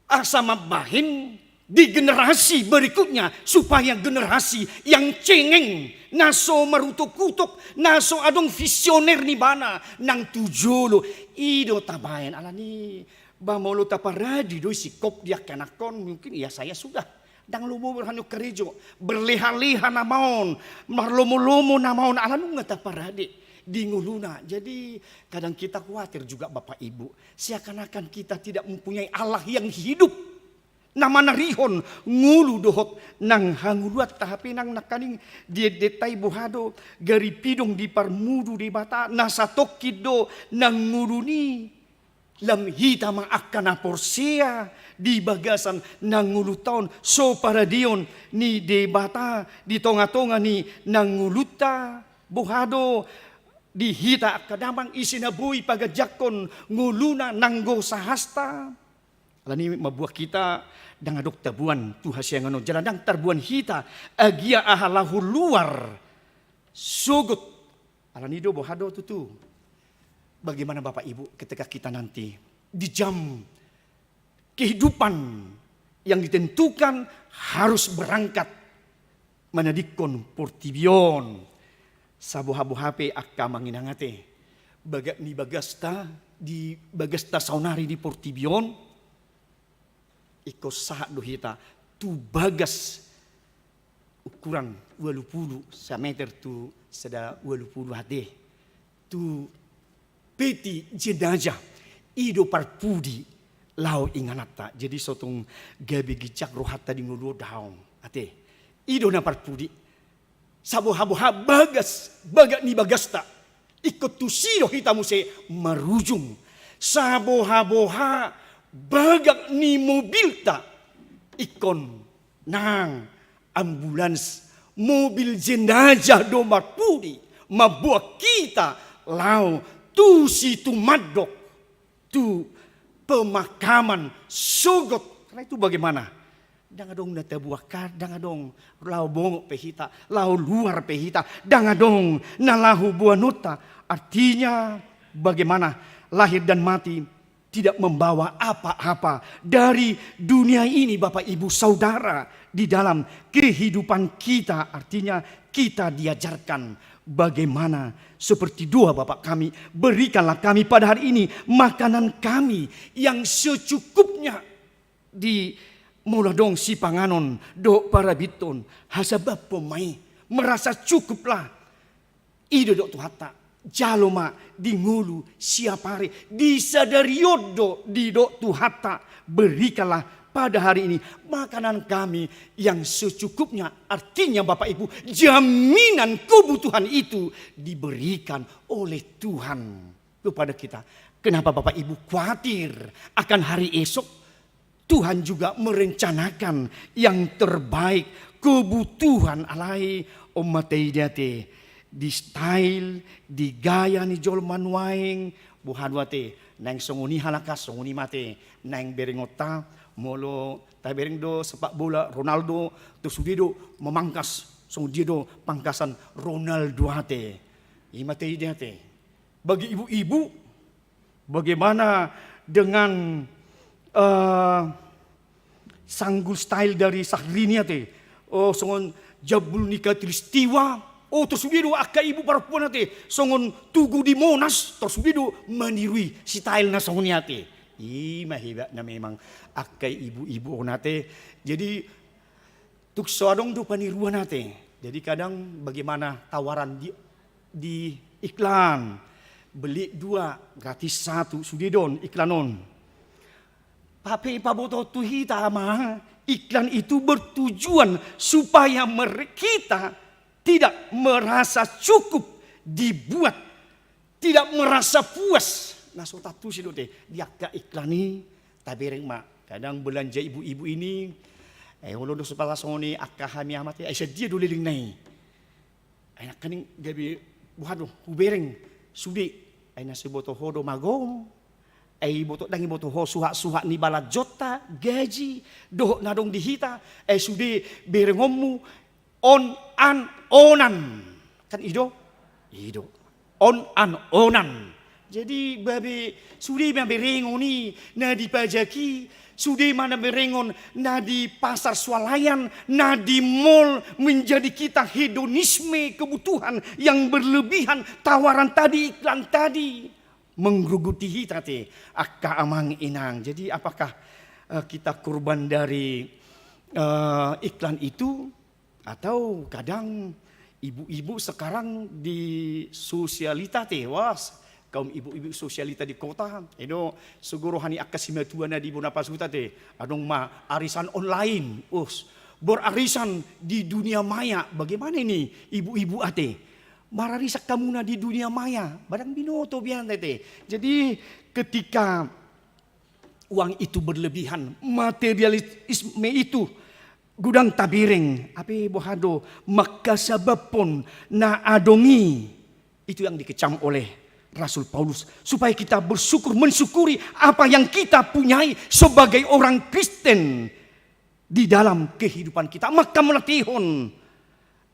asa mambahen di generasi berikutnya, supaya generasi yang cengeng, na so marutok-utok, na so adong visioner ni ibana nang tu jolo. I do tabaen. Alani ba molo taparadi do i singkop di angka anakkon, mungkin ia saya sudah Ndang lomo berhanu karejo, berleha-leha nama on, marlomo-lomo nama on, ala nunga taparade di ngoluna. Jadi kadang kita khawatir juga Bapak Ibu, seakan-akan kita tidak mempunyai Allah yang hidup. Na manarihon ngolu dohot nang hangoluanta. Hape nang nangkaning di endenta i boha do, gari pidong diparmudu Debata, na satongkin do nang ngoluna i. Lam hita ma angka na porsea di bagasan nang ngolunta on so paradeon ni Debata di tonga-tonga ni nang ngolunta. Boha do di hita angka damang ise na boi paganjangkon ngoluna nanggo sahasta? Alani mambuat hita ndang adong taboan tu hasiangan on, jala ndang tarboan hita agia aha laho luar sogot. Alani do boha do tutu. Bagaimana Bapak Ibu ketika kita nanti di jam kehidupan yang ditentukan harus berangkat manadingkon portibi on. Saboha-boha pe angka amang inang ate, bagak ni bagasta, di bagasta saonari di portibi on, ingkon sahat do hita tu bagas ukuran ualu pulu, sameter tu sada ualu pulu ate, tu peti jenazah. I do parpudi laho ingananta. Jadi so tung gabe ginjang rohanta di ngolu on daong ate. I do na parpudi. Saboha-boha bagas, bagak ni bagasta, ingkon tusi do hita muse marujung. Saboha-boha bagak ni mobilta, ingkon nang ambulans, mobil jenazah do marpudi mamboan hita laho tu Situmandok, tu pemakaman sogot. Karena itu bagaimana? Ndang adong na taboan, ndang adong, laho bongot pe hita, laho luar pe hita, ndang adong na laho boanonta. Artinya bagaimana lahir dan mati tidak membawa apa-apa dari dunia ini, Bapak Ibu Saudara, di dalam kehidupan kita. Artinya kita diajarkan bagaimana, seperti doa Bapak kami, berikanlah kami pada hari ini makanan kami yang secukupnya. Di molo adong sipanganon dohot parabithon, hasabaphon ma i, merasa cukuplah. I do didok Tuhanta, jalo ma di ngolu siapari, di sadari on do didok Tuhanta, berikanlah pada hari ini makanan kami yang secukupnya. Artinya Bapak Ibu, jaminan kebutuhan itu diberikan oleh Tuhan kepada kita. Kenapa Bapak Ibu khawatir akan hari esok? Tuhan juga merencanakan yang terbaik, kebutuhan. Alai on ma taida ate, di style, di gaya ni jolma nuaeng, boha do ate, naeng songon i halak, songon i ma ate naeng berengonta. Molo tabereng do sepak bola Ronaldo, tor sude do mamangkas, songon dia do pangkasan Ronaldo ate. I ma taida ate. Bagi ibu-ibu, bagaimana dengan, eh, sanggul style dari Syahrini ate? Oh, songon jambul ni khatulistiwa. Oh, tor sude do angka ibu parompuan ate, songon tugu di Monas, tor sude do manirui style na songon i ate. I ma hebatna memang angka ibu-ibu on ate. Jadi, tung so adong do paniruan ate. Jadi kadang bagaimana tawaran di, di iklan, beli dua gratis satu, sude do on iklan on. Hape pabotohon tu hita ma, iklan itu bertujuan supaya mere-, kita tidak merasa cukup dibuat, tidak merasa puas. Na so tantusi do ate di angka iklan i, tabereng ma. Kadang belanja ibu-ibu ini, eh, olo do so pala songon i angka hami ama ate, ai sadia do lelengna i. Ai nangkaning gabe boha do hubereng sude, ai na so iboto ho do magom, ai iboto, ndang iboto ho suhat-suhat ni balanjonta, gaji, dohot na adong di hita, ai sude berengonmu, on an onan. Kan i do? I do. On an onan. Jadi, babe, sude ma berengon i na di pajak i, sude ma na berengon na di pasar swalayan, na di mall, menjadi kita hedonisme, kebutuhan yang berlebihan, tawaran tadi, iklan tadi. Menggerogoti hita ate, angka amang inang. Jadi, apakah, eh, kita korban dari, Eh, iklan itu, atau kadang ibu-ibu sekarang di sosialita te, wah, kaum ibu-ibu sosialita di kota, i do, sogo roha ni angka simatuana di bona pasuta te, adong ma arisan online, us, berarisan di dunia maya, bagaimana ini ibu-ibu ate? Mararisan hamuna di dunia maya, ba ndang binoto bian te. Jadi ketika uang itu berlebihan, materialisme itu godang tabereng, hape boha do mangkasababhon na adong i. Itu yang dikecam oleh Rasul Paulus, supaya kita bersyukur, mensyukuri apa yang kita punyai sebagai orang Kristen di dalam kehidupan kita. Manghamauliatehon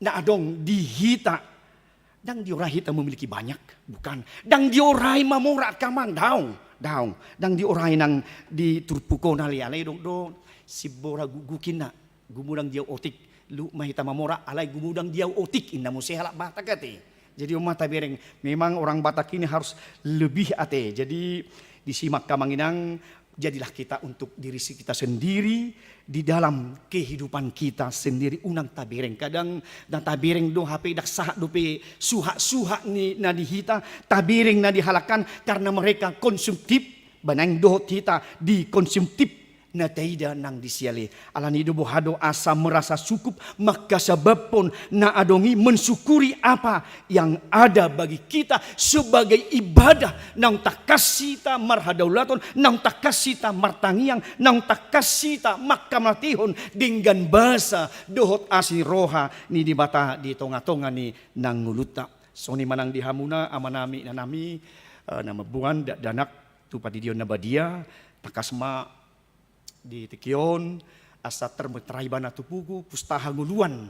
na adong di hita. Ndang diorai hita memiliki banyak, bukan. Ndang diorai mamora, amang, daong, daong. Ndang diorai nang di turpuk on, alai, alai adong do simbora guguk, inna. Gumodang di au otik, luhut ma hita mamora, alai gumodang di au otik, inna muse halak Batak ate. Jadi on ma tabereng, memang orang Batak ini harus lebih ate. Jadi disi ma, amang inang, jadilah kita untuk diri si-, kita sendiri di dalam kehidupan kita sendiri, unang tabereng. Kadang na tabereng do hape, ndang sahat dope suhat-suhat ni na di hita, tabereng na di halak an, karena mereka konsumtif, ba naeng dohot hita di konsumtif na taida nang di siale. Alani do boha do asa merasa cukup, mangkasababhon na adong i, mensyukuri apa yang ada bagi kita sebagai ibadah, naung tangkas hita marhadaulaton, naung tangkas hita martangiang, naung tangkas hita manghamauliatehon denggan basa dohot asi roha ni Debata di tonga-tonga ni nang ngolunta. Songon i ma nang di hamuna, amanami, inanami, eh, na mamboan, dakdanak, tu pandidion na badia, tangkas ma di tingki on, asa termeterai ibana tu buku Pustaha Hangoluan.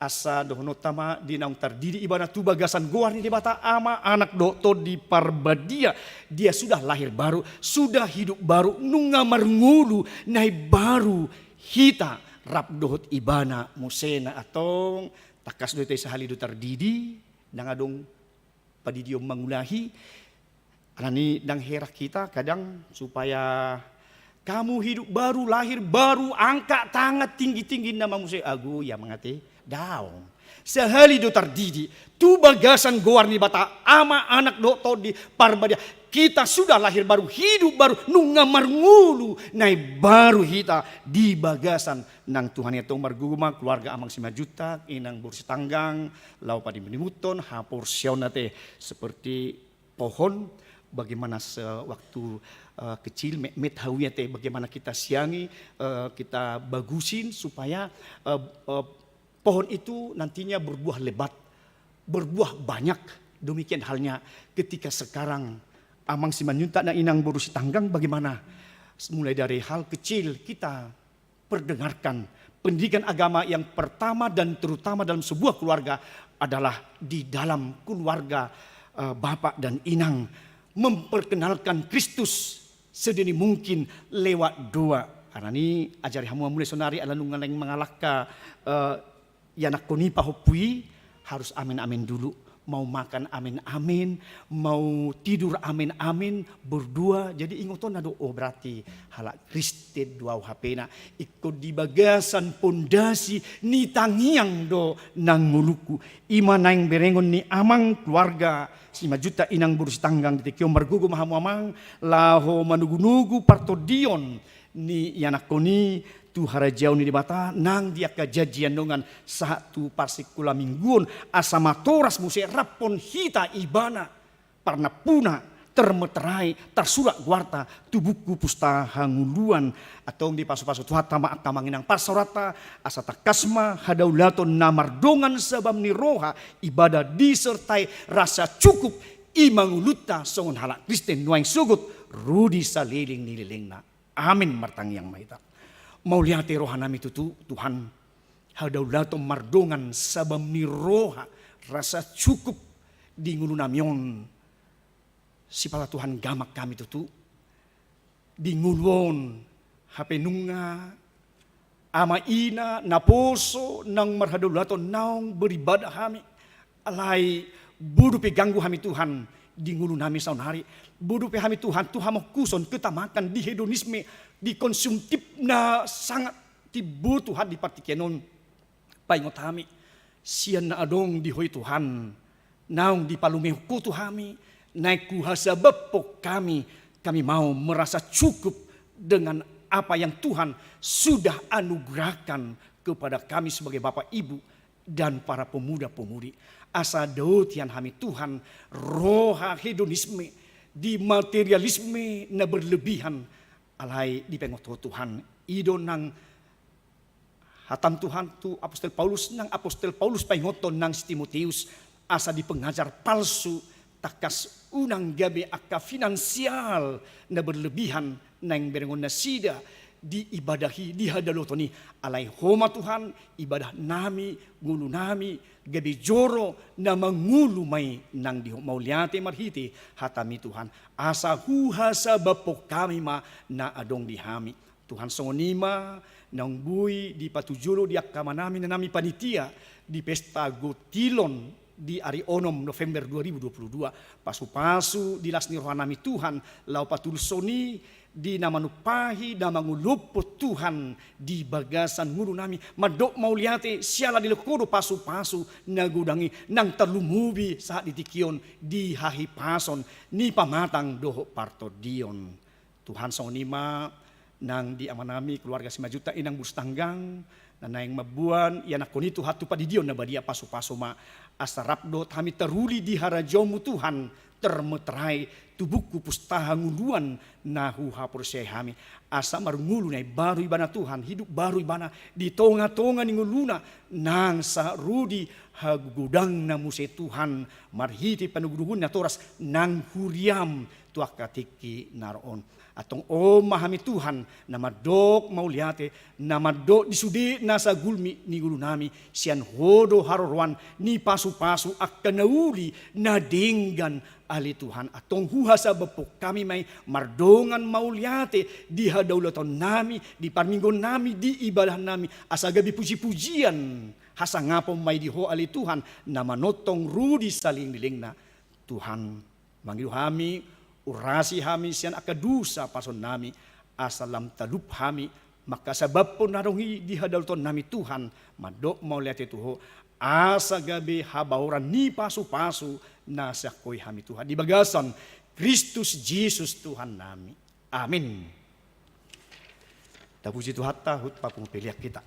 Asa dohononta ma, di naung tardidi ibana tu bagasan goar ni Debata Ama, Anak dohot Tondi Parbadia. Dia sudah lahir baru, sudah hidup baru, nunga marngolu na imbaru hita rap dohot ibana muse, na antong. Tangkas do hita i sahali do tardidi, ndang adong pandidion mangulahi. Alani ndang heran hita kadang, supaya kamu hidup baru, lahir baru, angkat tangan tinggi-tinggi, inna ma muse, ago ia mangate, daong. Sahali do tardidi tu bagasan goar ni Debata Ama, Anak dohot Tondi Parbadia, kita sudah lahir baru, hidup baru, nunga marngolu na imbaru hita di bagasan nang Tuhan i. Antong margogo ma keluarga Amang Simanjuntak, Inang boru Sitanggang, laho panimbunimuthon haporseaon ate, seperti pohon, bagaimana sewaktu, eh, kecil, metmet hau i ate, bagaimana kita siangi, eh, kita bagusin supaya, eh, eh, pohon itu nantinya berbuah lebat, berbuah banyak. Demikian halnya ketika sekarang Amang Simanjuntak nang Inang boru Sitanggang, bagaimana mulai dari hal kecil kita perdengarkan. Pendidikan agama yang pertama dan terutama dalam sebuah keluarga adalah di dalam keluarga, eh, bapak dan inang, memperkenalkan Kristus sedini mungkin lewat doa. Alani i, ajari hamu ma muse saonari, ala nunga naeng mangalangka, eh, ianakhon i pahompu i, harus amin-amin dulu. Mau makan amin-amin, mau tidur amin-amin, berdoa. Jadi ingotonna do, oh, berarti halak Kristen do ahu hapena. Ingkon di bagasan pondasi ni tangiang do nang ngolungku. I ma naeng berengon ni Amang keluarga Simanjuntak, Inang boru Sitanggang, di tingki on margogo ma hamu, Amang, laho manogunogu partondion ni ianakhon i tu harajaon ni Debata nang di angka janji andongan sahat tu parsikola mingguon, asa matoras muse raphon hita ibana, parnampuna, termeterai, tarsurat goarta tu buku Pustaha Hangoluan. Antong dipasupasu Tuhanta ma angka amang inang parsaoranta, asa tangkas ma hadaulaton na mardongan sabam ni roha, ibadah disertai rasa cukup, i ma ngolunta songon halak Kristen nuaeng sogot ro di saleleng ni lelengna. Amin. Martangiang ma hita. Mauliate rohanami tutu, Tuhan, hadaulaton mardongan sabam ni roha, rasa cukup di ngolunami on. Sipata Tuhan, gamak hami tutu di ngolu on, hape nunga ama ina naposo naung marhadaulaton naung beribadah hami. Alai boi dope ganggu hami, Tuhan, di ngolunami saonari. Boi dope hami, Tuhan, tu hamongkuson, ketamakan, di hedonisme, di konsumtif na sangat Imbo Tuhan di partingkian on, paingot hami sian na adong di Ho i Tuhan, naung dipalumehon Ho tu hami, naeng huhasabaphon hami, hami mau merasa cukup dengan apa yang Tuhan sudah anugerahkan kepada kami sebagai bapak ibu dan para pemuda-pemudi. Asa dao tian hami Tuhan, roha hedonisme di materialisme na berlebihan, alai dipaingot Ho Tuhan, i do nang hata ni Tuhan tu Apostel Paulus, nang Apostel Paulus paingothon nang si Timoteus, asa di pengajar palsu, tangkas unang gabe angka finansial na berlebihan naeng berengon nasida di ibadah i, di hadaulaton i. Alai Ho ma Tuhan, ibadah nami, ngolu nami, gabe joro na mangolu ma i nang di Ho. Mauliate marhite hataMi Tuhan, asa huhasabaphon hami ma na adong di hami. Tuhan, songon i ma naung boi dipatujolo di angka amanami, inanami panitia di pesta gotilon di ari onom November dua ribu dua puluh dua. Pasupasu di las ni rohanami Tuhan, laho patulushon i di na manumpahi, na mangolophon Tuhan di bagasan ngolunami. Mandok mauliate siala dilehon Ho do pasupasu na godang i, nang tarlumobi sahat di tingki on di hahipason ni pamatang dohot partondion. Tuhan, songon i ma nang di amanami keluarga Simanjuntak, inang boru Sitanggang, na naeng mamboan ianakhon i Tuhan tu pandidion na badia. Pasupasu ma asa rap dohot hami taruli di harajaonMu Tuhan, termeterai tubuhku pustaha ngoluan na huhaporseai hami, asa marngolu na imbaru ibana Tuhan, hidup baru ibana di tongatonga ni ngoluna, nang sahat ro di hagodangna muse Tuhan, marhite panogunoguon natoras nang huriaM tu angka tingki na ro on. Antong on ma hami Tuhan, na mandok mauliate, na mandok di sude nasa gulmit ni ngolunami, sian Ho do haroroan ni pasupasu angka na uli na denggan, ale Tuhan. Antong huhasabaphon hami ma i mardongan mauliate di hadaulaton nami, di parmingguon nami, di ibadah nami, asa gabe pujipujian hasangapon ma i di Ho, ale Tuhan, na manongtong ro di salelenglelengna. Tuhan, mangido hami, urasi hami sian angka dosa parsahutonnami, asa lam talup hami manghasabaphon na adong i di hadaulaton nami Tuhan, mandok mauliate tu Ho, asa gabe habaoran ni pasupasu na sian Ho i hami Tuhan, di bagasan Kristus Jesus Tuhan nami. Amin. Tapuji Tuhanta, huhut papungu pelean hita.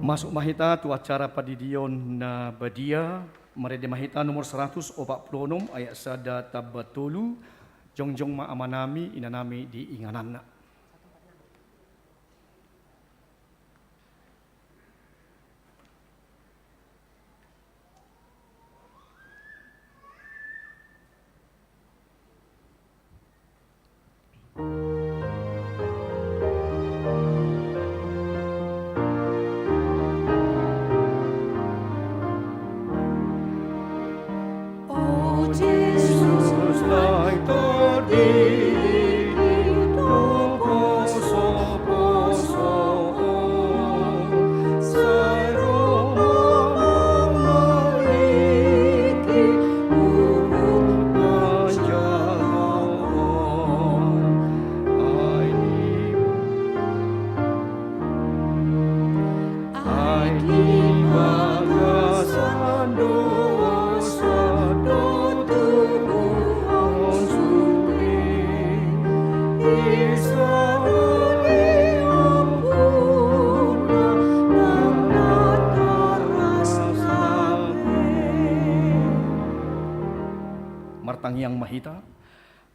Masuk ma hita tu acara pandidion na badia, marende ma hita nomor saratus opat pulu onom ayat sada tamba tolu, jongjong ma amanami, inanami di ingananna. O Jesus, lae, tordidi tu poso-poso on, sai ro ma mangalangka huhut panjaha on. Ai ni Ai di bagasan dosa do tubuhon sude i saripeon muna nang na tarasna be. Martangiang ma hita.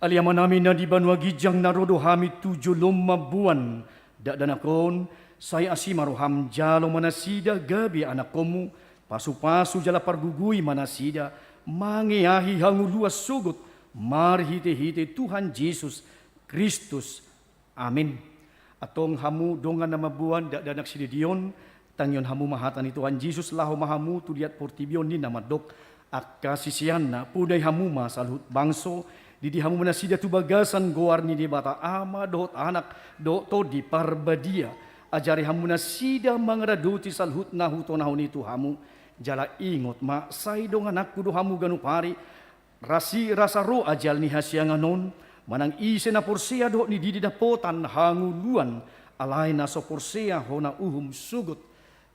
Ale Amanami na di banua ginjang, na ro do hami tu jolom mamboan dakdanak on, sai asi ma roham, jalo ma nasida gabe anakkonmu, pasu-pasu jala pargogoi ma nasida, mangeahi hangoluan sogot, marhite-hite Tuhan Jesus Kristus. Amin. Antong hamu dongan na mamboan dakdanak sididi on, tangihon hamu ma hata ni Tuhan Jesus, laho ma hamu tu liat portibi on ninna mandok, angka siseanna, podai hamu ma saluhut bangso, didi hamu ma nasida tu bagasan goar ni Debata Ama dohot Anak dohot Tondi Parbadia. Ajari hamu nasida mangaradoti saluhut na hutonahon i tu hamu. Jala ingot ma, sai dongananku do hamu ganup ari, rasi rasa ro ajal ni hasiangan on, manang ise na porsea dohot ni didi dapotan hangoluan, alai na so porsea hona uhum sogot.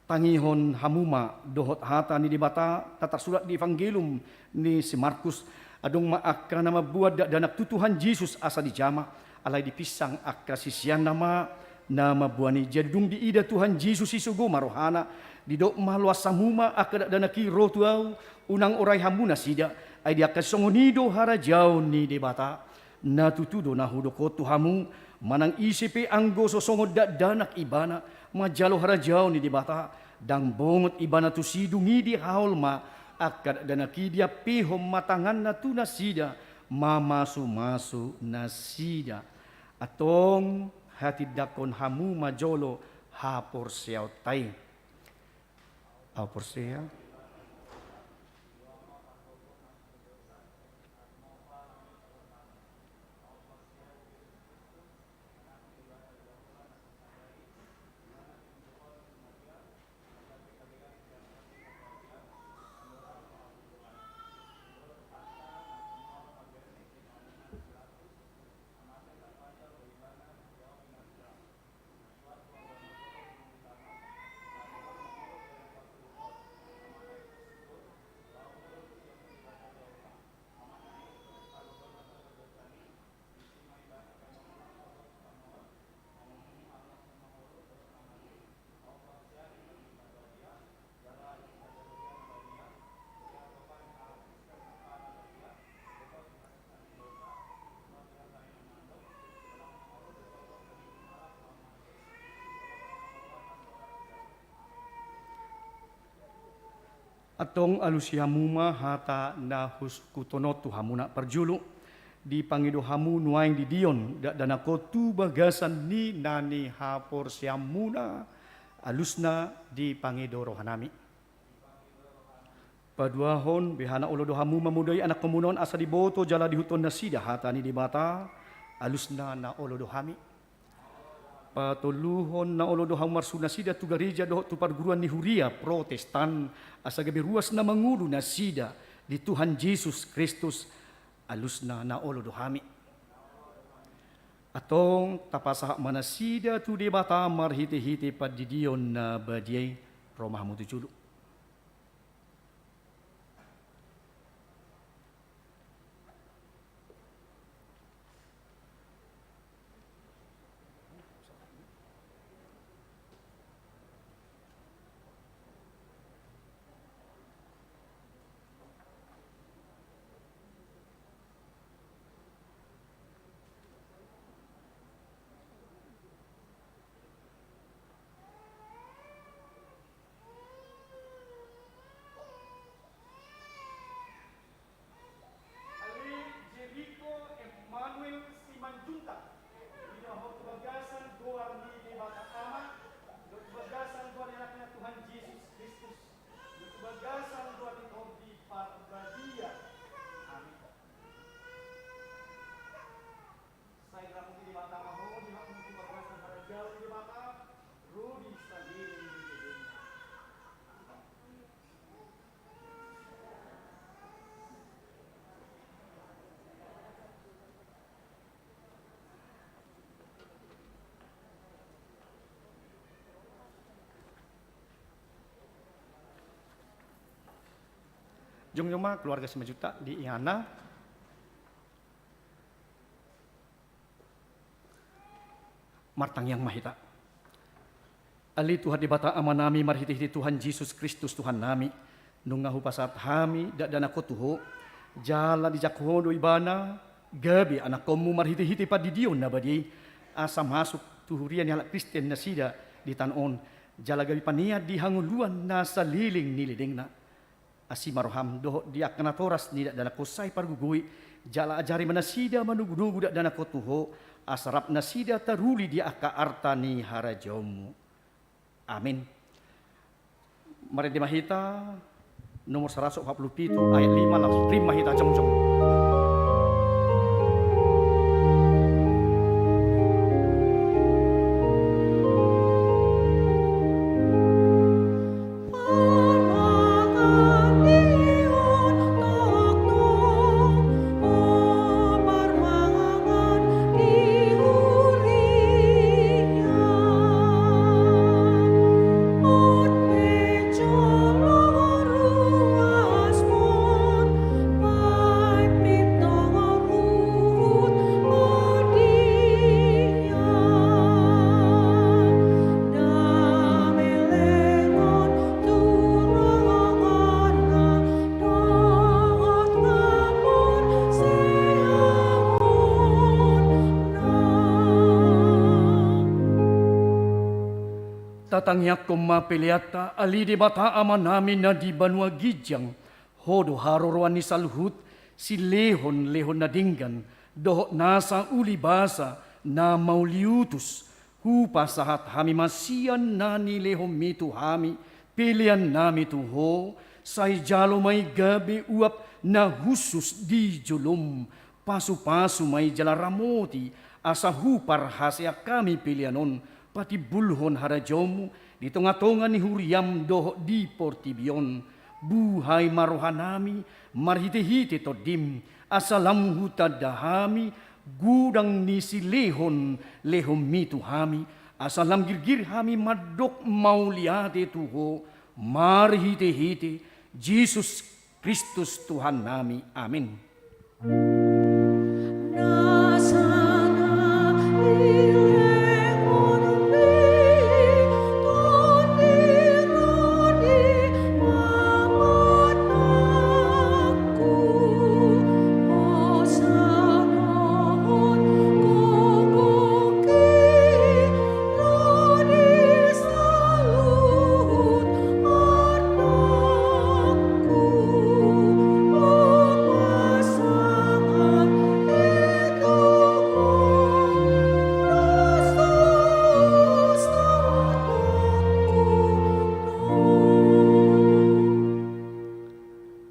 Tangihon hamu ma dohot hata ni Debata na tarsurat di Evangelium ni si Markus, adong ma angka na mamboan dakdanak tu Tuhan Jesus asa dijama, alai dipinsang angka siseanna ma na mamboan i. Jadi dung diida Tuhan Jesus i, sogo ma rohana, didok ma, loas hamu ma angka dakdanak i ro tu ahu, unang orai hamu nasida, ai di angka songon i do harajaon ni Debata. Na tutu do na hudok on tu hamu, manang ise pe anggo so songon dakdanak ibana manjalo harajaon ni Debata, ndang bongot ibana tusi. Dung i dihaol ma angka dakdanak i, diampehon ma tanganna tu nasida, mamasu-masu nasida. Antong hatindangkon hamu ma jolo haporseaonta i. Ahu porsea. Antong alusi hamu ma hata na husungkunon tu hamuna. Parjolo, dipangido hamu nuaeng didion dakdanak on tu bagasan ni na nihaporseaonmuna, alusna dipangido rohanami. Paduahon, behana olo do hamu mamodai anakkonmuna on asa diboto jala diihuthon nasida hata ni Debata, alusna na olo do hami. Patoluhon, na olo do hamu marsuhut nasida tu gareja dohot tu parguruan ni huria Protestan, asa gabe ruas na mangolu nasida di Tuhan Jesus Kristus, alusna na olo do hami. Antong tapasahat ma nasida tu Debata marhitehite pandidion na badia i. Ro ma hamu tu jolo. Jongjong ma keluarga Simanjuntak di inganan. Martangiang ma hita. Ale Tuhan Debata Amanami, marhitehite Tuhan Jesus Kristus Tuhannami, nunga hupasahat hami dakdanak on tu Ho, jala dijangkon Ho do Ibana gabe anakkonmu marhitehite pandidion na badia i, asa masuk tu huria ni halak Kristen nasida di tano on, jala gabe panean di hangoluan na saleleng ni lelengna. Asi ma roham dohot di angka natoras ni dakdanak on sai pargogoi, jala ajari ma nasida manogunogu dakdanak on tu Ho, asa rap nasida taruli di angka arta ni harajaonmu. Amin. Marende ma hita, nomor saratus opat pulu pitu, ayat lima, laos rap ma hita jongjong. Tatangiangkon ma peleanta, ale Debata Amanami na di banua ginjang. Ho do haroroan ni saluhut silehonlehon na denggan dohot nasa ulibasa na mauliutus. Hupasahat hami ma sian na nilehonmi tu hami peleannami tu Ho, sai jalo ma i gabe uap na hushus di jolom. Pasupasu ma i jala ramoti, asa huparhaseang hami pelean on patimbulhon harajaonmu di tongatonga ni huriam dohot di portibi on. Buhai ma rohanami marhitehite Tondim, asa lam hutanda hami godang ni silehonlehonmi tu hami, asa lam girgir hami mandok mauliate tu Ho, marhitehite Jesus Kristus Tuhannami. Amin.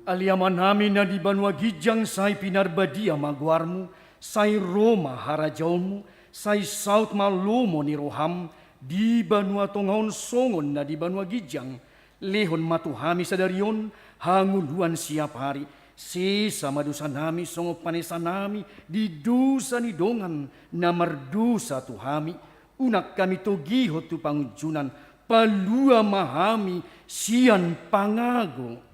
Ale Amanami na di banua ginjang, sai pinarbadia ma goarmu, sai ro ma harajaonmu, sai saut ma lomo ni roham di banua tonga on songon na di banua ginjang. Lehon ma tu hami sadari on hangoluan siapari, sesa ma dosanami songon panesanami di dosa ni dongan na mardosa tu hami. Unang hami togihon tu pangunjunan, palua ma hami sian pangago.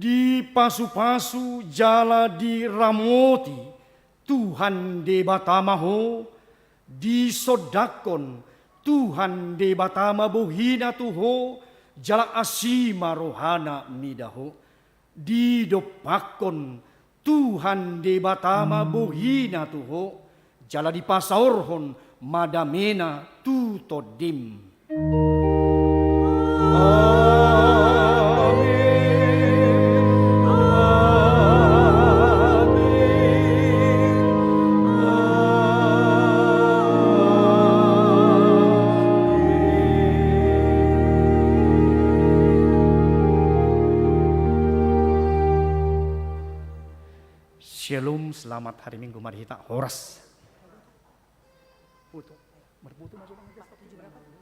Dipasupasu jala diramoti Tuhan Debata ma ho, disondangkon Tuhan Debata ma bohina tu ho, jala asi ma rohana mida ho. Didompakkon Tuhan Debata ma bohina tu ho, jala dipasaorhon ma damena tu tondim. Amin. Selamat hari Minggu ma di hita, horas. Foto. Marfoto ma coba.